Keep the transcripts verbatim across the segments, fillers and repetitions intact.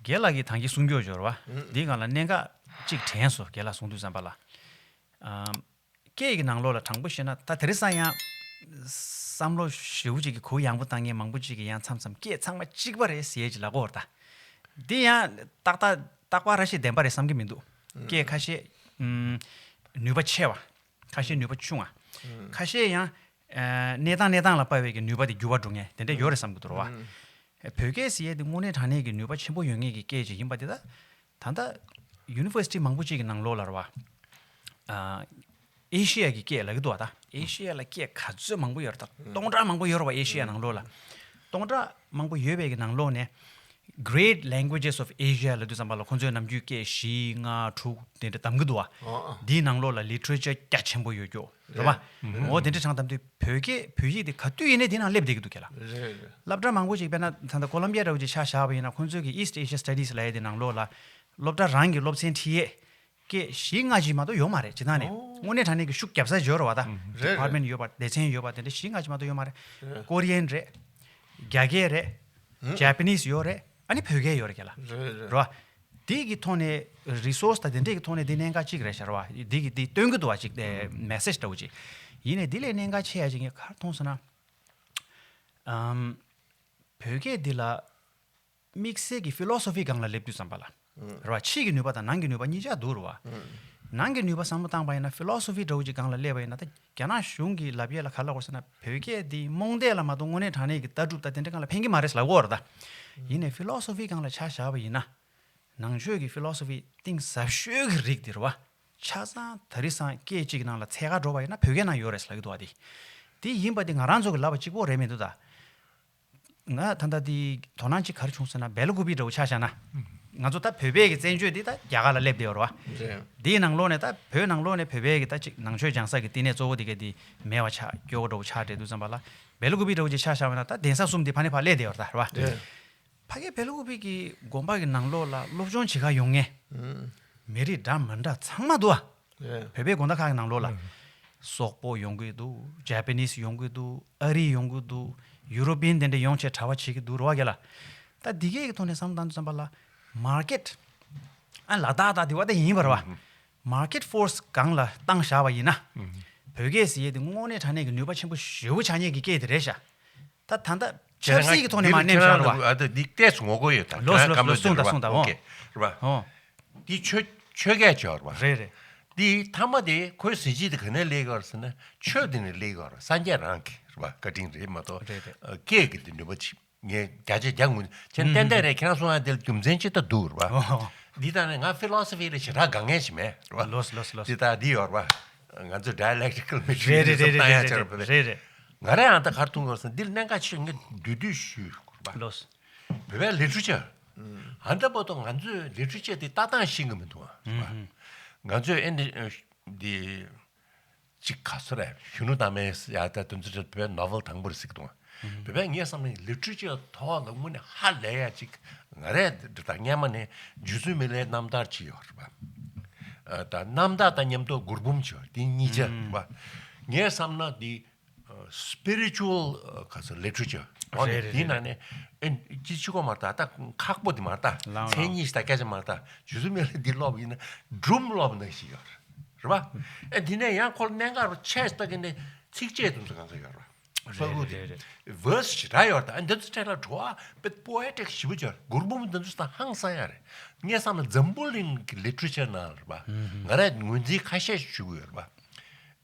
རྒན་ལགས་ཀྱིས་ཐང་གི་གསུང་རྒྱུ་ཡོད་རེད་བ། འདིའི་སྒང་ལ་གནད་འགག་གཅིག་དྲན་སོང་། རྒན་ལགས་གསུང་དུས་ཙམ་པ་ལ། ཨམ། སྐད་ཀྱི་ནང་ལོགས་ལ་དྲང་པོ་བཤད་ན་ད་དེ་རིང་སང་ཡང་བསམ་བློ་ཞེ་པོ་ཅིག་གི་གུ་ཡངས་པོ་བཏང་མཁན་མང་པོ་ཅིག་གིས་ཡང་མཚམས་མཚམས་སྐད་ཚང་མ་གཅིག་པ་རེད་ཟེར་ཡས་ཅིག་ལབ་ཀྱི་ཡོད་རེད་ད། འདི་ཡང་ཏག་ཏག་རྟག་པར་ར་ཤི་བདེན་པ་རེད་བསམ་གྱི་མི་འདུག་སྐད་ཁ་ཤས་ཨམ། ནུས་པ་ཆེ་བ། ཁ་ཤས་ནུས་པ་ཆུང་བ། ཁ་ཤས་ཡང་ཨ། གནས་སྟངས་གནས་སྟངས་ལ་དཔག་པའི་གི་ནུས་པ་དེ་འགྱུར་བ་འགྲོ་མཁན་དེ་འདྲ་ཡོད་རེད་བསམ་གྱི་འདུག་རེད་བ། བོད་སྐད་ཟེར་ཡས་དེ་དངོས་གནས་དྲང་གནས་ཀྱི་ནུས་པ་ཆེན་པོ་ཡོད་མཁན་གྱི་སྐད་ཅིག་ཡིན་པ་དེ་ད། ད་ལྟ་ཡུ་ནི་ཝར་སི་ཊི་མང་པོ་ཅིག་གི་ནང་ལོགས་ལ་རེད་བ། ཨ། ཨེ་ཤི་ཡ་གི་སྐད་ལབ་ཀྱི་འདུག་བ་ད། ཨེ་ཤི་ཡ་ལ་སྐད་ག་ཚོད་མང་པོ་ཡོད་རེད་ད། སྟོང་ཕྲག་མང་པོ་ཡོད་རེད་བ་ཨེ་ཤི་ཡ་ནང་ལོགས་ལ། སྟོང་ཕྲག་མང་པོ་ཡོད་པའི་གི་ནང་ལོགས་ནས། Great Languages of Asia ལབ་དུས་ཙམ་པ་ལ་ཁོང་ཚོའི་ནམ་རྒྱུན་སྐད་བཞི་ལྔ་དྲུག་དེ་འདྲ་བདམས་ཀྱི་འདུག་བ། འདིའི་ནང་ལོགས་ལ་ལི་ཊི་རེ་ཅར་རྒྱ་ཆེན་པོ་ཡོད་རྒྱུ་རེད་བ། འོ་དེ་འདྲ་དྲང་དམ་དུས་བོད་སྐད་བོད་ཡིག་དེ་ག་དུས་ཡིན་ནའི་དེ་ནང་སླེབས་བསྡད་ཀྱི་འདུག་ག་ལ། རེད་རེད། སློབ་གྲྭ་མང་པོ་ཅིག་དཔེར་ན་ད་ལྟ་ཀོ་ལམ་བི་ཡ་འདྲ་བོ་ཅིག་ཆ་བཞག་པ་ཡིན་ན་ཁོང་ཚོའི་གི་East Asia Studies ལབ་ཡས་དེ་ནང་ལོགས་ལ་སློབ་གྲྭ་རང་གི་སློབ་ཚན་ཁྲིད་ཡས་སྐད་བཞི་ལྔ་ཅིག་མ་གཏོགས་ཡོད་མ་རེད་སྤྱིར་བཏང་ནས། ཨོ། དངོས་གནས་དྲང་གནས་ཀྱི་ཤུགས་རྒྱབ་ས་ཡོད་རེད་བ་ད། རེད་རེད། ཌི་པར་ཊི་མེན་ཊི་ཡོད་པ་སྡེ་ཚན་ཡོད་པ་དེ་འདྲ་བཞི་ལྔ་ཅིག་མ་གཏོགས་ཡོད་མ་རེད། རེད། ཀོ་རི་ཡན་རེད། རྒྱ་སྐད་རེད། ཇ་པ་ནིས་ཡོད་རེད། ཨ་ནི་བོད་སྐད་ཡོད་རེད་ག་ལ། རེད་རེད། རེད་བ། དེ་གི་ཐོག་ནས་རི་སོར་སི་དང་དེ་འདྲས་ཀྱི་ཐོག་ནས་དེ་གནད་འགག་གཅིག་རེད་ཤག་རེད་བ། དེ་གི་དེ་སྟོན་གྱི་འདུག་བ་ཅིག་དེ་མེ་སེ་ཇི་འདྲ་བོ་ཅིག་ཡིན་ནའི་དེ་ལས་གནད་འགག་ཆེ་ཡ་ཅིག་ངས་ག་རེ་མཐོང་སོང་ན། ཨམ། བོད་སྐད་འདི་ལ་དམིགས་བསལ་གྱི་ཕི་ལོ་སོ་ཕི་སྒང་ལ་སླེབས་དུས་ཙམ་པ་ལ། རེད་བ། ཕྱི་གི་ནུས་པ་དང་ནང་གི་ནུས་པ་གཉིས་ཆ་འདུག་རེད་བ། ནང་གི་ནུས་པ་བསམ་བློ་བཏང་པ་ཡིན་ན་ཕི་ལོ་སོ་ཕི་འདྲ་བོ་ཅིག་སྒང་ལ་སླེབས་པ་ཡིན་ན་ད་རྒྱ་ནག་གཞུང་གིས་ལབ་ཡས་ལ་ག་རེ་ལབ་དགོས་ཟེར་ན་བོད་སྐད་འདི་རྨོངས་དད་ལ་མ་གཏོགས་དངོས་གནས་དྲང་གནས་ཀྱི་ལྟ་གྲུབ་དང་དེ་འདྲ་སྒང་ལ་ཕན་གྱི་མ་རེད་ཟེར་ལབ་ཀྱི་ཡོད་རེད་ད། ཡིན་ནའི་ཕི་ལོ་སོ་ཕི་སྒང་ལ་ཆ་བཞག་པ་ཡིན་ན། ནང་ཆོས་ཀྱི་ཕི་ལོ་སོ་ཕི་གཏིང་ཟབ་ཤོས་ཀྱི་རིགས་འདི་རེད་བ། ཆ་ཚང་དེ་རིང་སང་སྐད་ཅིག་གི་ནང་ལ་ཚད་ག་འགྲོ་བ་ཡིན་ན་བོད་སྐད་ནང་ཡོད་རེད་ཟེར་ལབ་ཀྱི་འདུག་བ་དེ། དེ་ཡིན་པ་དེ་ང་རང་ཚོ་གི་ལབ་པ་གཅིག་པོ་རེད་མི་འདུག་ད། ང་ད་ལྟ་དེ་དོ་སྣང་གཅིག་ག་རེ་བྱུང་ཟེར་ན་སྦེལ་ཀོབ་འདྲ་བོ་ཆ་བཞག་ན། ང་ཚོ་ད་བོད་པའི་གི་བཙན་བྱོལ་འདི་ད་རྒྱ་གར་ལ་སླེབས་བསྡད་ཡོད་རེད་བ། རེད། དེའི་ནང་ལོགས་ནས་ད་བོད་ནང་ལོགས་ནས་བོད་པའི་གི་ད་ཅིག་ནང་ཆོས་སྦྱང་ས་གི་བསྟི་གནས་གཙོ་བོ་དེ་ག་དེ་མེད་པ་ཆགས་སྐྱོ་བོ་འདྲ་བོ་ཆགས་བསྡད་དུས་ཙམ་པ་ལ་སྦེལ་ཀོབ་འདྲ་བོ་ཅིག་ཆ་བཞག་པ་ན་ད་གདན་ས་གསུམ་དེ་ཕ་ནས་ཕར་སླེབས་བསྡད་ཡོད་རེད་ད་རེད་བ། རེད། ཕ་གི་སྦེལ་ཀོབ་གི་དགོན་པ་གི་ནང་ལོགས་ལ་སློབ་སྦྱོང་བྱེད་ག་ཡོང་མཁན། མི་རིགས་འདྲ་མི་འདྲ་ཚང་མ་འདུག་ཨ། རེད། བོད་པའི་དགོན་སྡེ་ཁག་གི་ནང་ལོགས་ལ། སོག་པོ་ཡོང་གི་འདུག་ཇ་པ་ནིས་ཡོང་གི་འདུག་ཨ་རི་ཡོང་གི་འདུག་ཡུ་རོ་པི་ཡན་དེ་འདྲ་ཡོང་བྱས་གྲྭ་པ་བྱེད་ཀྱི་འདུག་རེད་བ་ག་ལ། ད་འདི་གའི་གི་ཐོག་ནས་བསམ་བློ་བཏང་དུས་ཙམ་པ་ལ། མར་ཀེ་ཊི། ཨ་ལ་དྭགས་དང་དེ་བ་ད་ཡིན་པ་རེད་བ། མར་ཀེ་ཊི་ཕོར་སི་སྒང་ལ་བཏང་བཞག་པ་ཡིན་ན། བོད་སྐད་ཟེར་ཡས་དེ་དངོས་གནས་དྲང་གནས་ཀྱི་ནུས་པ་ཆེན་པོ་ཞེ་པོ་ཆགས་མཁན་གྱི་སྐད་དེ་རེད་ཤག་ད་ད་ལྟ་ཆབ་སྲིད་ཀྱི་ཐོག་ནས་མར་ནེམ་བཞག་རེད་བ། ཨ་ད་འདི་ལྟས་སུ་ངོ་རྒོལ་ཡོད་ད། ལོས་ལོས་ལོས་གསུངས་དང་གསུངས་དང་། ཨོ་ཁེ་རེད་བ། ཨོ། འདི་ཆོས་ཆོས་སྐད་ཆོག་རེད་བ། རེད་རེད། འདི་ཐ་མ་དེ་ཁོའི་གཟི་བརྗིད་དེ་ག་ནས་སླེབས་ཀྱི་ཡོད་རེད་ཟེར་ན་ཆོས་དེ་ནས་སླེབས་ཀྱི་ཡོད་རེད། སངས་རྒྱས་རང་གི་རེད་བ། བཀའ་དྲིན་རེད་མ་གཏོགས། རེད་རེད། སྐད་ཀྱི་དེ་ནུས་པ་ཆེ་ངས་བརྒྱ་ཆ་བརྒྱ་ངོས་ཁྱེད་ཏན་ཏན་རེད། ཁྱེད་རང་གསུང་ཡ་དེ་ལ་རྒྱུ་མཚན་ཅི་ལྟར་འདུག་རེད་བ། འདི་ལྟ་ནས་ང་ཕི་ལོ་སོ་ཕི་ལ་ཞེ་དྲག་དགའ་མཁན་ཞིག་མེད་རེད་བ། ལོས་ལོས་ལོས། འདི་ལྟ་འདི་ཡོད་རེད་བ། ང་ཚོ་ཌའི་ལེག་ཊི་ཀལ་མེ་ཊི་རི་རེད་རེད་རེད་བཏང་ཡ་ཆེ་རེད་རེད་བ། རེད་རེད། ང་རང་ཡང་ད་གར་ཐུག་གར་སོང་འདི་ལ་གནད་འགག་ཆེ་ངས་བསྡུས་བསྡུས་ཞུས་རེད་བ། ལོས། བོད་པའི་ལི་ཊི་རེ་ཅར། ཨ་འདྲ་པོ་ཏོ་ང་ཚོས་ལི་ཊི་རེ་ཅར་དེ་ལྟ་སྟངས་ཤེས་གི་མི་འདུག་བ། ང་ཚོས་ཨེ་འདི་འདི། ཅིག་ག་ཚོད་རེད། གཞོན་ནུ་དང་མའི་ཡ་ད་དོན་ཚོད་བོད་པའི་ནོ་ཝེལ་དང་པོ་རེད་ཟེར་གི་འདུག་བ། བོད་པའི་ངས་བསམ་ནས་ལི་ཊི་རེ་ཅར་ཐོག་ལ་དངོས་གནས་ཧ་ལས་ཡ་ཅིག་ང་རས་འདི་དང་སྔོན་མ་ནས་རྗེ་བཙུན་མི་ལའི་རྣམ་ཐར་ཅིག་ཡོད་རེད་པ། ད་རྣམ་ཐར་དང་མཉམ་དུ་མགུར་འབུམ་ཅིག་ཡོད་དེ་གཉིས་ཆ་རེད་པ། ངས་བསམ་ན་འདི་སི་པི་རི་ཅུ་ཨལ་ག་ཚོད་ལི་ཊི་རེ་ཅར་འོ་ནས་རེད་རེད་དེའི་ནང་ནས་ཨེ་ཅི་ཆི་གོ་མ་ད་ད་ཁག་པོ་དེ་མ་ད་ལའང་མཚན་ཉིད་ད་སྐད་ཆ་མ་ད་རྗེ་བཙུན་མི་ལའི་འདི་ཀློག་པ་ཡིན་ན་སྒྲུང་ཀློག་པ་ནང་བཞིན་ཡོད་རེད། རེད་བ། ཨེ་འདི་ནས་ཡང་ཁོ་ལ་གནད་འགག་རུ་ཆེ་ལྟ་གི་ནས་ཚིགས་བཅད་དུ་ཚོ་གང་ག་ཡོད་རེད། ཕ་གུ་དེ་བར་སི་ཞེ་དྲག་ཡོད་རེད། ཨེ་འདི་ཚོ་ཐད་ལ་བྲོ་བ་དཔེ་པོ་ཨེ་ཊིག་ཞེ་པོ་ཅིག་ཡོད་རེད། མགུར་འབུམ་འདི་ཚོ་དང་ཧང་སང་ཡ་རེད། ངས་བསམ་ན་འཛམ་བུ་གླིང་གི་ལི་ཊི་རེ་ཅར་ནང་རེད་པ། ང་རས་ངོས་འཛིན་ཁ་ཤས་ཞུ་གི་ཡོད་རེད་པ།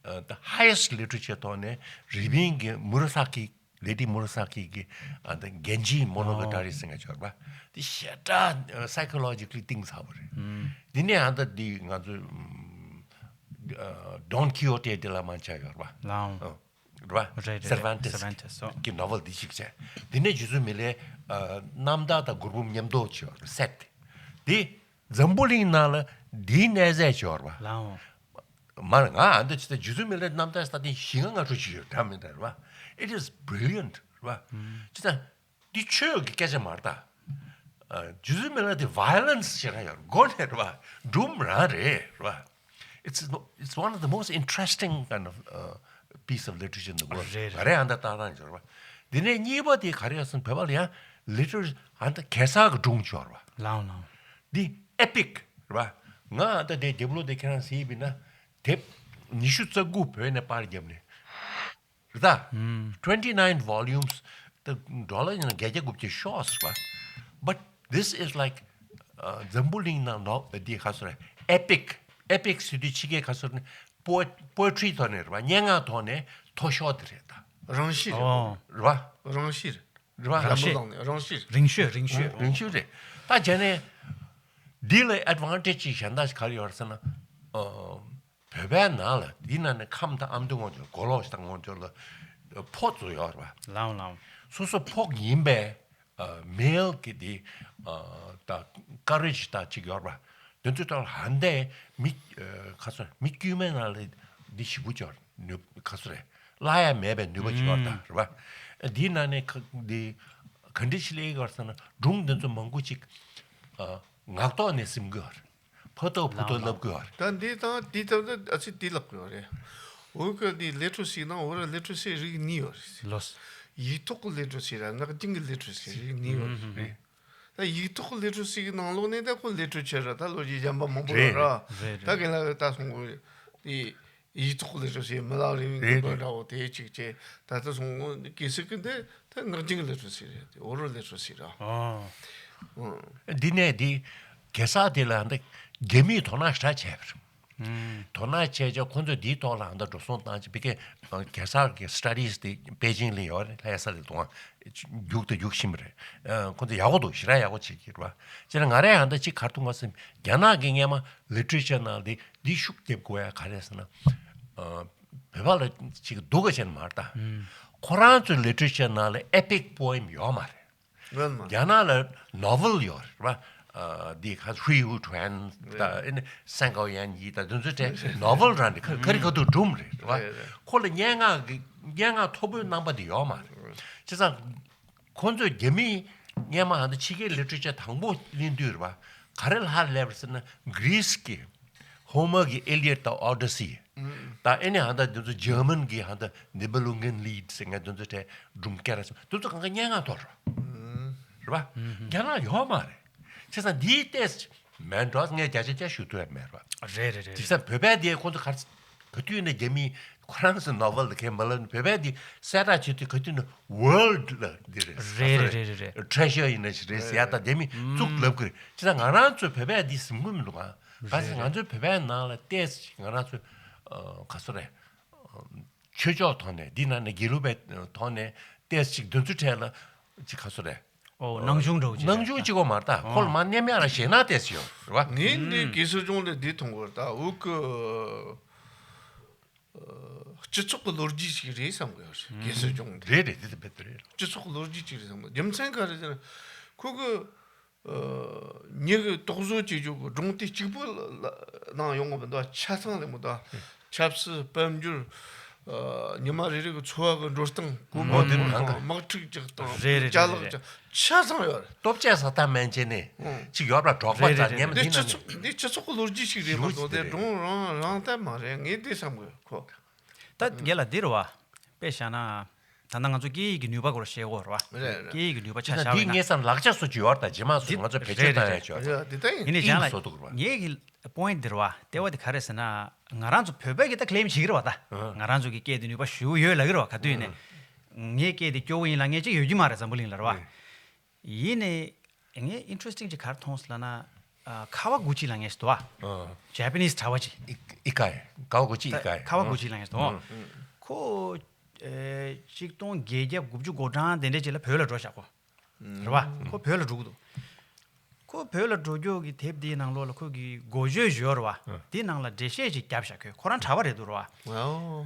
ཨ་ད་ཧའེ་ཡེ་སི་ཊི་ལི་ཊི་རེ་ཅར་ཐོག་ནས་རི་པིན་གྱི་མུ་ར་ས་ཀི། ལེ་ཌི་མུ་ར་ས་ཀི་གི་ཨ་ད་གན་ཇི་མོ་ནོ་ག་ཊ་རི་ཟེར་མཁན་ཅིག་ཡོད་རེད་པ། དེ་ཞེ་དྲག་སའི་ཁོ་ལོ་ཇི་ཀལ་གཏིང་ཟབ་པོ་རེད། འདི་ནས་ཨ་ད་འདི་ང་ཚོ་ཨ་ཌོན་ཀི་ཧོ་ཊེ་འདི་ལ་མ་ཆ་ཡོད་རེད་པ། ལའང་། ཨ་རེད་པ། རེད་རེད་སེར་ཝན་ཊེ་སི་སེར་ཝན་ཊེ་སི་སོ། གི་ནོ་ཝེལ་འདི་ཞིག་བྱས། འདི་ནས་རྗེ་བཙུན་མི་ལའི་ཨ་རྣམ་ཐར་དང་མགུར་འབུམ་མཉམ་དུ་ཅིག་ཡོད་རེད་སེ་ཊི་དེ། འཛམ་བུ་གླིང་ནང་ལ་འདིའི་གནས་ཚད་ཅིག་ཡོད་རེད་པ། ལའང་། མ་རེད། ང་ཨ་འདི་ཅི་ལྟར་རྗེ་བཙུན་མི་ལའི་རྣམ་ཐར་ལྟ་དུས་བཞི་ལྔ་ལྔ་དྲུག་ཅིག་ཡོད་འདྲ་མི་འདྲ་རེད་པ། It is brilliant རེད་པ། ཅི་ལྟར་འདི་ཆོས་ཀྱི་སྐད་ཆ་མ་རེད་ད། ཨ་རྗེ་བཙུན་མི་ལ་འདི་ཝའི་ལེན་སི་ཞེ་དྲག་ཡོད་རེད། མགོ་ནས་རེད་པ། སྒྲུང་རང་རེད་རེད་པ། It's it's one of the most interesting kind of uh, piece of literature in the world. རེད་རེད། ང་རས་ཨ་འདི་ལྟ་སྟངས་ཅིག་རེད་པ། འདི་ནས་གཉིས་པ་དེ་ག་རེ་ཡོད་ཟེར་ན་བོད་པ་ལ་ཡང་ ལི་ཊ་རེ་ཅར་ཨ་ད་གེ་སར་གྱི་སྒྲུང་ཅིག་ཡོད་རེད་པ། ལའོ་ལའོ། འདི་ཨེ་པིག་རེད་པ། ང་ཨ་ད་དེ་རྒྱབ་ལོགས་དེ་ཁྱེད་རང་གཟིགས་པ་ཡིན་ན་དེབ་ཉི་ཤུ་རྩ་དགུ་བོད་ནས་པར་བརྒྱབ་ནས་རེད་ད། twenty nine volumes ད་ཌོ་ལར་ཡིན་ན་བརྒྱད་བརྒྱ་དགུ་བརྒྱ་ཤོག་ཟེར་བ། But this is like འཛམ་བུ་གླིང་ནང་ནོ་འདི་ག་ཚོད་རེད། ཨེ་པིག་ཨེ་པིག་ཟེར་དུས་ཕྱི་རྒྱལ་ག་ཚོད་རེད། པོ་པོ་ཊི་རི་ཐོག་ནས་རེད་བ། སྙན་ངག་ཐོག་ནས་མཐོ་ཤོས་དེ་རེད་ད། རང་གཤིས་རེད། ཨོ། རེད་བ། རང་གཤིས་རེད། རེད་བ། རང་གཤིས། རང་གཤིས་རེད། རིང་ཤོས་རིང་ཤོས། རིང་ཤོས་རེད། ད་བྱས་ནས་འདི་ལ་ཨེ་ཌི་ཝན་ཊེ་ཇི་ཅིག་གཞན་དག་ག་རེ་ཡོད་རེད་ཟེར་ན། ཨ། བོད་པའི་ནང་ལ་འདི་ནང་ནས་ཁམས་དང་ཨ་མདོ་སྔོན་ཆོས་མགོ་ལོག་དང་སྔོན་ཆོས་ལ་ཕོ་ཚོ་ཡོད་རེད་པ། ལའོ་ལའོ། སོ་སོ་ཕོ་ཡིན་པའི་ཨ་མེལ་གྱི་དེ་ཨ་ད་ཀ་རེ་ཇི་དང་གཅིག་ཡོད་རེད་པ། དེ་ཚོའི་ཐོག་ལ་ཧན་དེ་མི་ཨ་ག་ཚོད་མི་དཀྱུས་མའི་ནང་ལ་འདི་ཞེ་པོ་ཅིག་ཡོད་རེད། ནུས་ག་ཚོད་རེད། བརླག་ཡ་མེད་པའི་ནུས་པ་ཅིག་ཡོད་རེད་ད། རེད་པ། འདིའི་ནང་ནས་ཁ་འདི་ག་འདྲ་ཞིག་ལས་ཀྱི་ཡོད་རེད་ཟེར་ན། སྒྲུང་འདི་ཚོ་མང་པོ་ཅིག་ཨ་ངག་ཐོག་ནས་ཟིན་གྱི་ཡོད་རེད། ཕོ་ཐོག་ཕུ་ཐོག་ལབ་དགོས་པ་རེད། ད་འདི་དང་འདི་ལྟ་བུ་ཨ་ཙི་འདི་ལབ་དགོས་པ་རེད། འུ་གི་འདི་ལི་ཊ་རེ་སི་ནང་འུ་ར་ལི་ཊ་རེ་སི་རིགས་གཉིས་ཡོད་རེད། ལོས། ཡིག་ཐོག་གི་ལི་ཊ་རེ་སི་ར་ངག་རྒྱུན་གྱི་ལི་ཊ་རེ་སི་རིགས་གཉིས་ཡོད་རེད། ད་ཡིག་ཐོག་གི་ལི་ཊ་རེ་སི་གི་ནང་ལོགས་ནས་ད་ཁོ་ལི་ཊ་རེ་ཅར་ར་ད་ལོ་རྒྱུས་གཞན་པ་མང་པོ་ཡོད་ར། རེད། ད་གིན་ལ་ད་སོང་གོ་དེ་ཡིག་ཐོག་གི་ལི་ཊ་རེ་སི་མི་ལ་རིང་རེད། གི་འདྲ་བོ་དེ་གཅིག་བྱས། ད་ད་སོང་གོ་གེ་སར་གི་འདི་ད་ངག་རྒྱུན་གྱི་ལི་ཊ་རེ་སི་རེད། དེ་འུ་ར་ལི་ཊ་རེ་སི་ར། ཨོ། ཨང་། འདི་ནས་འདི་གེ་སར་དེ་ལ་འདི་རྒྱ་མིས་དོ་སྣང་ཞེ་དྲག་བྱས་པ་རེད། དོ་སྣང་བྱས་རྗེས་ཁོང་ཚོས་འདིའི་ཐོག་ལ་འདི་འགྲོ་སོང་བཏང་བྱས། བི་ཀེ་གེ་སར་གྱི་སི་ཊ་ཌི་སི་དེ་པེ་ཅིང་ལ་ཡོད་རེད། ལྷ་ས་ལ་འདུག་ཨང་། རྒྱུགས་དང་རྒྱུགས་བཞིན་པ་རེད། ཁོང་ཚོ་ཡག་པོ་འདུག་ཞེ་དྲག་ཡག་པོ་བྱེད་ཀྱི་རེད་པ། བྱས་ན་ང་རས་ཡང་ད་ཅིག་ག་རེ་མཐོང་ག་ཟེར་ན། རྒྱ་ནག་གི་སྔོན་མ་ལི་ཊ་རེ་ཅར་ནང་ལ་འདི་འདི་ཤུགས་རྒྱབ་དགོས་ཡ་ག་རེ་ཟེར་ན། བོད་པ་ལ་ཅིག་སྡུག་ག་བྱས་ནས་མ་རེད་ད། ཁོ་རང་ཚོའི་ལི་ཊ་རེ་ཅར་ནང་ལ་ཨེ་པིག་པོ་ཨེམ་ཡོད་མ་རེད། ཡོད་མ་རེད། རྒྱ་ནག་ལ་ནོ་ཝེལ་ཡོད་རེད་པ། ཨ་འདི་ཁ་ཧྲི་ཡུ་ཁྲན་ད་ཨེ་ནི་སན་ཀའོ་ཡན་ཡི་ད་དེ་ཚོ་དེ་ནོ་ཝེལ་རང་རེད། ཁ་ཁ་རི་ཁ་ཐུག་སྒྲུང་རེད། རེད་པ། རེད་རེད། ཁོ་ལ་སྙན་ངག་གི་སྙན་ངག་མཐོ་པོའི་རྣམ་པ་དེ་ཡོད་མ་རེད། བྱས་ཙང་ཁོ་ཚོས་རྒྱ་མིས་སྔོན་མ་ཧ་ད་ཕྱི་རྒྱལ་ལི་ཊ་རེ་ཅར་དང་པོ་གླེང་དུས་རེད་པ། ག་རེ་ལ་ཧ་སླེབས་པ་རེད་ཟེར་ན། གྷི་རི་སི་གི་ཧོ་མར་གྱི་ཨེ་ལི་ཡཊ་དང་ཨོ་ཌི་སི། ད་ཨེ་ནི་ཧ་ད་དེ་ཚོ་ཇར་མན་གྱི་ཧ་ད་ནི་བི་ལུང་གེན་ལིད་ཟེར་མཁན་དེ་ཚོ་དེ་སྒྲུང་སྐད་ར་ཚོ་དེ་ཚོ་གང་ག་སྙན་ངག་ཐོག་རེད། རེད་པ། རྒྱ་ནག་ཡོད་མ་རེད། བྱས་ཙང་འདིའི་ལྟས་མེད་འགྲོ། ངས་བརྒྱ་ཆ་བརྒྱ་ཞུ་ཐུབ་ཡ་མེད་རེད་པ། རེད་རེད་རེད། བྱས་ཙང་བོད་པའི་དེ་ཁོང་ཚོ་ག་རེ་ག་དུས་ནས་རྒྱ་མིས་ཁོ་རང་ཚོའི་ནོ་ཝེལ་དེ་གས་མ་ལབ་ནས། བོད་པའི་དེ་གསལ་བསྒྲགས་བྱེད་དུས་ག་དུས་ནས་ཝརལ་ཌི་ལ་འདི་རེད། རེད་རེད་རེད་རེད། ཊི་རེ་ཞར་ཡིན་ན་ཞིག་རེད་ཟེར་ཡ། ད་དེ་མིན་ཙུག་ལབ་གི་རེད། བྱས་ཙང་ང་རང་ཚོས་བོད་པའི་འདི་ཟིན་གི་མི་འདུག་ཨང་། ག་ཟེར་ང་ཚོའི་བོད་པའི་ནང་ལ་ཏོག་ཙམ་ང་རང་ཚོའི་ཨ་ག་ཚོད་རེད། ཆོས་ཕྱོགས་ཐོག་ནས་འདི་ནང་ནས་དགེ་ལུགས་པའི་ཐོག་ནས་ཏོག་ཙམ་ཅིག་དེ་ཚོའི་གྲས་ལ་ཅིག་ག་ཚོད་རེད། ཨོ། སྣང་ཆུང་འདྲ་བོ་ཅིག་སྣང་ཆུང་གཅིག་པོ་མ་རེད་ད། ཁོ་ལ་མ་ནེམ་ཡ་ར་ཞེད་སྣང་ཏོག་ཙམ་ཡོད་རེད་པ། ངས་འདི་གེ་སར་སྒྲུང་ལས་འདི་མཐོང་གི་རེད་ད། འུ་གི་སྤྱི་ཚོགས་ཀྱི་ལོ་རྒྱུས་ཤིག་རེད་བསམ་གི་ཡོད་རེད། གེ་སར་སྒྲུང་འདི་རེད་རེད། དེ་དེ་རྦད་དེ་རེད། སྤྱི་ཚོགས་ཀྱི་ལོ་རྒྱུས་ཅིག་རེད་བསམ་གི། རྒྱུ་མཚན་ག་རེ་ཟེར་ན། ཁོ་གི་ཨ་མྱི་གི་རྟོག་བཟོ་བྱེད་རྒྱུ་གི་སྒྲུང་དེ་གཅིག་པུ་ལ་ནང་ཡོང་གི་མི་འདུག་ཆ་ཚང་ལས་མི་འདུག་ཆབ་སྲིད་དཔལ་འབྱོར། ཨ་ཉི་མ་རེ་རེ་གི་འཚོ་བ་གི་འགྲོ་སྟངས། གོམ་པ་སྤོ་སྟངས། དམག་འཁྲུག་རྒྱག་སྟངས། རེད་རེད་ཅ་ལག་རེད་རེད། ཆ་ཚང་ཡོད་རེད། ལྟོ་ཆས་ཟ་ཐབས་མན་ཆད་ནས་ཅིག་ཡོད་པ་འབྲོག་པ་རེད་རེད་ཚ་རེད། ཉམས་འདི་འདི་ན་སྤྱི་ཚོགས་འདི་སྤྱི་ཚོགས་ཀྱི་ལོ་རྒྱུས་ཤིག་རེད་མ་གཏོགས་དེ་སྒྲུང་རང་རང་ལྟར་མ་རེད། ངས་འདི་བསམ་གི་ཁོ། ད་རྒན་ལགས་འདི་རེད་བ། དཔེ་བཞག་ན། ད་ལྟ་ང་ཚོ་སྐད་ཡིག་གི་ནུས་པ་སྐོར་བཤད་ཡོད་རེད་བ། རེད་རེད། སྐད་ཡིག་གི་ནུས་པ་ཆ་བཞག་པ་ཡིན་ན། འདི་ངས་བསམ་ལག་ཆ་སོ་ཅིག་ཡོད་རེད་ད། རྗེས་མ་སུ་ང་ཚོ་བེད་སྤྱོད་བཏང་ཡ་ཅིག་ཡོད་རེད། འདི་ད་ཡིན། ཡིན་ནའི་ཨིན་ཀི་བཟོ་འདུག་རེད་བ། ངས་གི་པོ་ཡིན་ཊི་འདི་རེད་བ། ལྟེ་བ་འདི་ག་རེ་ཟེར་ན། ང་རང་ཚོ་བོད་པས་གི་ད་ཀི་ལེམ་བྱེད་ཀྱི་རེད་བ་ད། ང་རང་ཚོ་གི་སྐད་འདི་ནུས་པ་ཞེ་པོ་ཡོད་ལབ་ཀྱི་རེད་བ། ག་དུས་ཡིན་ནའི། ངའི་སྐད་འདི་སྐྱོ་བོ་ཡིན་ལ་ངས་ཅིག་ཡོད་རྒྱུ་མ་རེད་འཛམ་བུ་གླིང་ལ་རེད་བ། ཡིན་ནའི། ངས་ཨིན་ཊི་རེ་སི་ཊིང་ཅིག་ག་རེ་མཐོང་སོང་ལབ་ན། ཨ་ཁ་ཝ་གུ་ཅི་ལབ་མཁན་ཞིག་འདུག་ཨ། ཨ། ཇ་པ་ནིས་གྲྭ་པ་ཅིག་ཨི་ཨི་ཀའི། ཀ་ཝ་གུ་ཅི་ཨི་ཀའི། ཁ་ཝ་གུ་ཅི་ལབ་མཁན་ཞིག་འདུག་ཨ། ཁོ་ཨེ་ཆིག་སྟོང་བརྒྱད་བརྒྱ་དགུ་བཅུ་གོ་གྲངས་དེ་འདྲ་ཅིག་ལ་བོད་ལ་འགྲོ་བཞག་གོ། རེད་བ། ཁོ་བོད་ལ་འགྲོ་གི་འདུག་ཁོ་བོད་ལ་འགྲོ་རྒྱུ་གི་དེབ་དེའི་ནང་ལོགས་ལ་ཁོ་གི་འགོ་བརྗོད་ཞུ་ཡོད་རེད་བ། དེའི་ནང་ལ་འགྲེལ་བཤད་ཅིག་བརྒྱབ་བཞག་ཁོས། ཁོ་རང་གྲྭ་པ་རེད་འདུག་རེད་བ།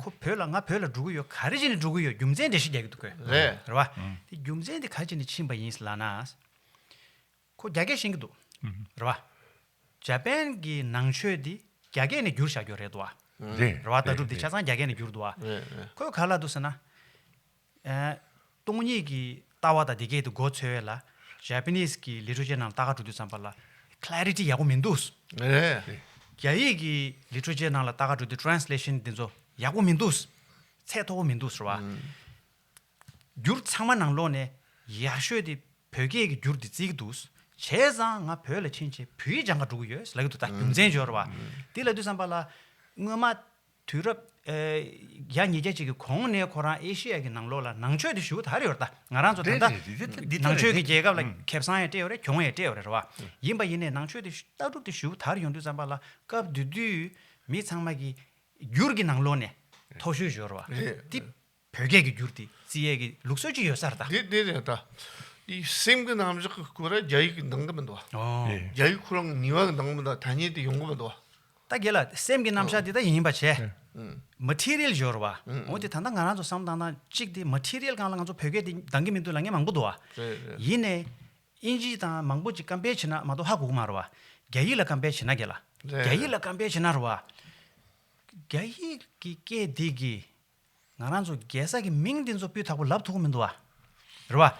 ཁོ་བོད་ལ་ང་བོད་ལ་འགྲོ་གི་ཡོད། ག་རེ་བྱས་ནས་འགྲོ་གི་ཡོད། རྒྱུ་མཚན་འགྲེལ་བཤད་རྒྱག་གི་འདུག་ཁོས། རེད། རེད་བ། དེ་རྒྱུ་མཚན་དེ་ག་རེ་བྱས་ནས་ཕྱིན་པ་ཡིན་ལབ་ན། ཁོ་རྒྱ་སྐད་ཤེས་ཀྱི་འདུག་རེད་བ། ཇ་པན་གྱི་ནང་ཆོས་འདི་རྒྱ་སྐད་ནས་བསྒྱུར་བཞག་རྒྱུ་རེད་འདུག་བ། རེད། རེད་བ། ལྟ་གྲུབ་འདི་ཆ་ཚང་རྒྱ་སྐད་ནས་བསྒྱུར་འདུག་བ། རེད་རེད། ཁོས་ག་ལབ་འདུག་ཟེར་ན། ཨེ། སྟོང་ཉིད་ཀྱི་ལྟ་བ་དང་འདི་སྐད་དུ་མགོ་འཚོས་པ་ལ། ཇ་པ་ནིས་ཀྱི་ལི་ཊ་རེ་ཅར་ནང་ལ་ལྟ་ག་འགྲོ་དུས་ཙམ་པ་ལ། ཀི་ལེ་རི་ཊི་ཡག་པོ་མི་འདུག་རེད། རྒྱ་ཡིག་གི་ལི་ཊ་རེ་ཅར་ནང་ལ་ལྟ་ག་འགྲོ་དུས་ཊི་རན་སི་ལེ་ཤན་འདི་ཚོ་ཡག་པོ་མི་འདུག་ཚད་མཐོ་པོ་མི་འདུག་ཟེར་བ། འགྱུར་ཚང་མ་ནང་ལོགས་ནས་ཡག་ཤོས་དེ་ བོད་སྐད་ཀྱི་འགྱུར་དེ་བརྩི་གི་འདུག་བྱས་ཙང་ང་བོད་ལ་ཕྱིན་བྱས་བོད་ཡིག་སྦྱང་ག་འགྲོ་གི་ཡོད་ལབ་ཀྱི་འདུག་ད་རྒྱུ་མཚན་སྦྱོར་བ་དེ་ལབ་དུས་ཙམ་པ་ལ་སྔོན་མ་དུས་རབས་ཨེ་ཡ་ཉིས་བརྒྱ་ཅིག་གི་གོང་ནས་ཁོ་རང་ཨེ་ཤི་ཡ་གི་ནང་ལོགས་ལ་ནང་ཆོས་དེ་ཞུ་དར་ཡོད་རེད། ད་ང་རང་ཚོ་ད་རེད་ལྟ་རེད་རེད་རེད་རེད་ནང་ཆོས་ཀྱི་རེད། རྒྱལ་ཁབ་ལ་ཨང་ཁེ་བཟང་ཡང་སྤྲད་ཡོད་རེད། གྱོང་ཡང་སྤྲད་ཡོད་རེད་རེད་བ། ཡིན་པ་ཡིན་ནའི་ནང་ཆོས་དེ་ལྟ་གྲུབ་དེ་ཞུ་དར་ཡོང་དུས་ཙམ་པ་ལ་སྐབས་དེ་དུས་མི་ཚང་མ་གི་འགྱུར་གྱི་ནང་ལོགས་ནས་མཐོ་ཤོས་སྦྱོར་བ་རེད། དེ་བོད་སྐད་ཀྱི་འགྱུར་དེ་བརྩི་ཡས་ཀྱི་ལུགས་སྲོལ་ཅིག་ཡོད་ས་རེད་ད། དེ་དེ་རེད་ད། དེ་སེམས་ཀྱི་རྣམ་གཞག་གི་སྐོར་རྒྱ་ཡིག་གི་འདང་གི་མི་འདུག་བ། ཨོ། རྒྱ་ཡིག་ཁོ་རང་གི་ནུས་པ་གི་འདང་གི་མི་འདུག་ཐ་སྙད་དེ་ཡོང་གི་མི་འདུག་བ། ད་རྒན་ལགས་སེམས་ཀྱི་རྣམ་གཞག་འདི་ད་ཡིན་པ་བྱས། ཨང་། མ་ཊི་རི་ཡལ་སྦྱོར་བ། ཨང་། འོ་དེ་ད་ལྟ་ང་རང་ཚོ་བསམ་བཏང་ན་གཅིག་དེ་མ་ཊི་རི་ཡལ་སྒང་ལ་ང་ཚོ་བོད་སྐད་དེ་འདང་གི་མི་འདུག་ལབ་མཁན་མང་པོ་འདུག་བ། རེད་རེད། ཡིན་ནའི། དབྱིན་ཇི་དང་མང་པོ་ཅིག་ཀམ་པེར་བྱེད་ན་མ་གཏོགས་ཧ་གོ་གི་མ་རེད་བ། རྒྱ་ཡིག་ལ་ཀམ་པེར་བྱེད་ན་རྒན་ལགས། རེད་རྒྱ་ཡིག་ལ་ཀམ་པེར་བྱེད་ན་རེད་བ། རྒྱ་ཡིག་གི་སྐད་འདི་གིས་ང་རང་ཚོ་རྒྱལ་ས་གི་མིང་འདི་ཚོ་སྤུས་དག་པོ་ལབ་ཐུབ་ཀྱི་མི་འདུག་བ། རེད་བ།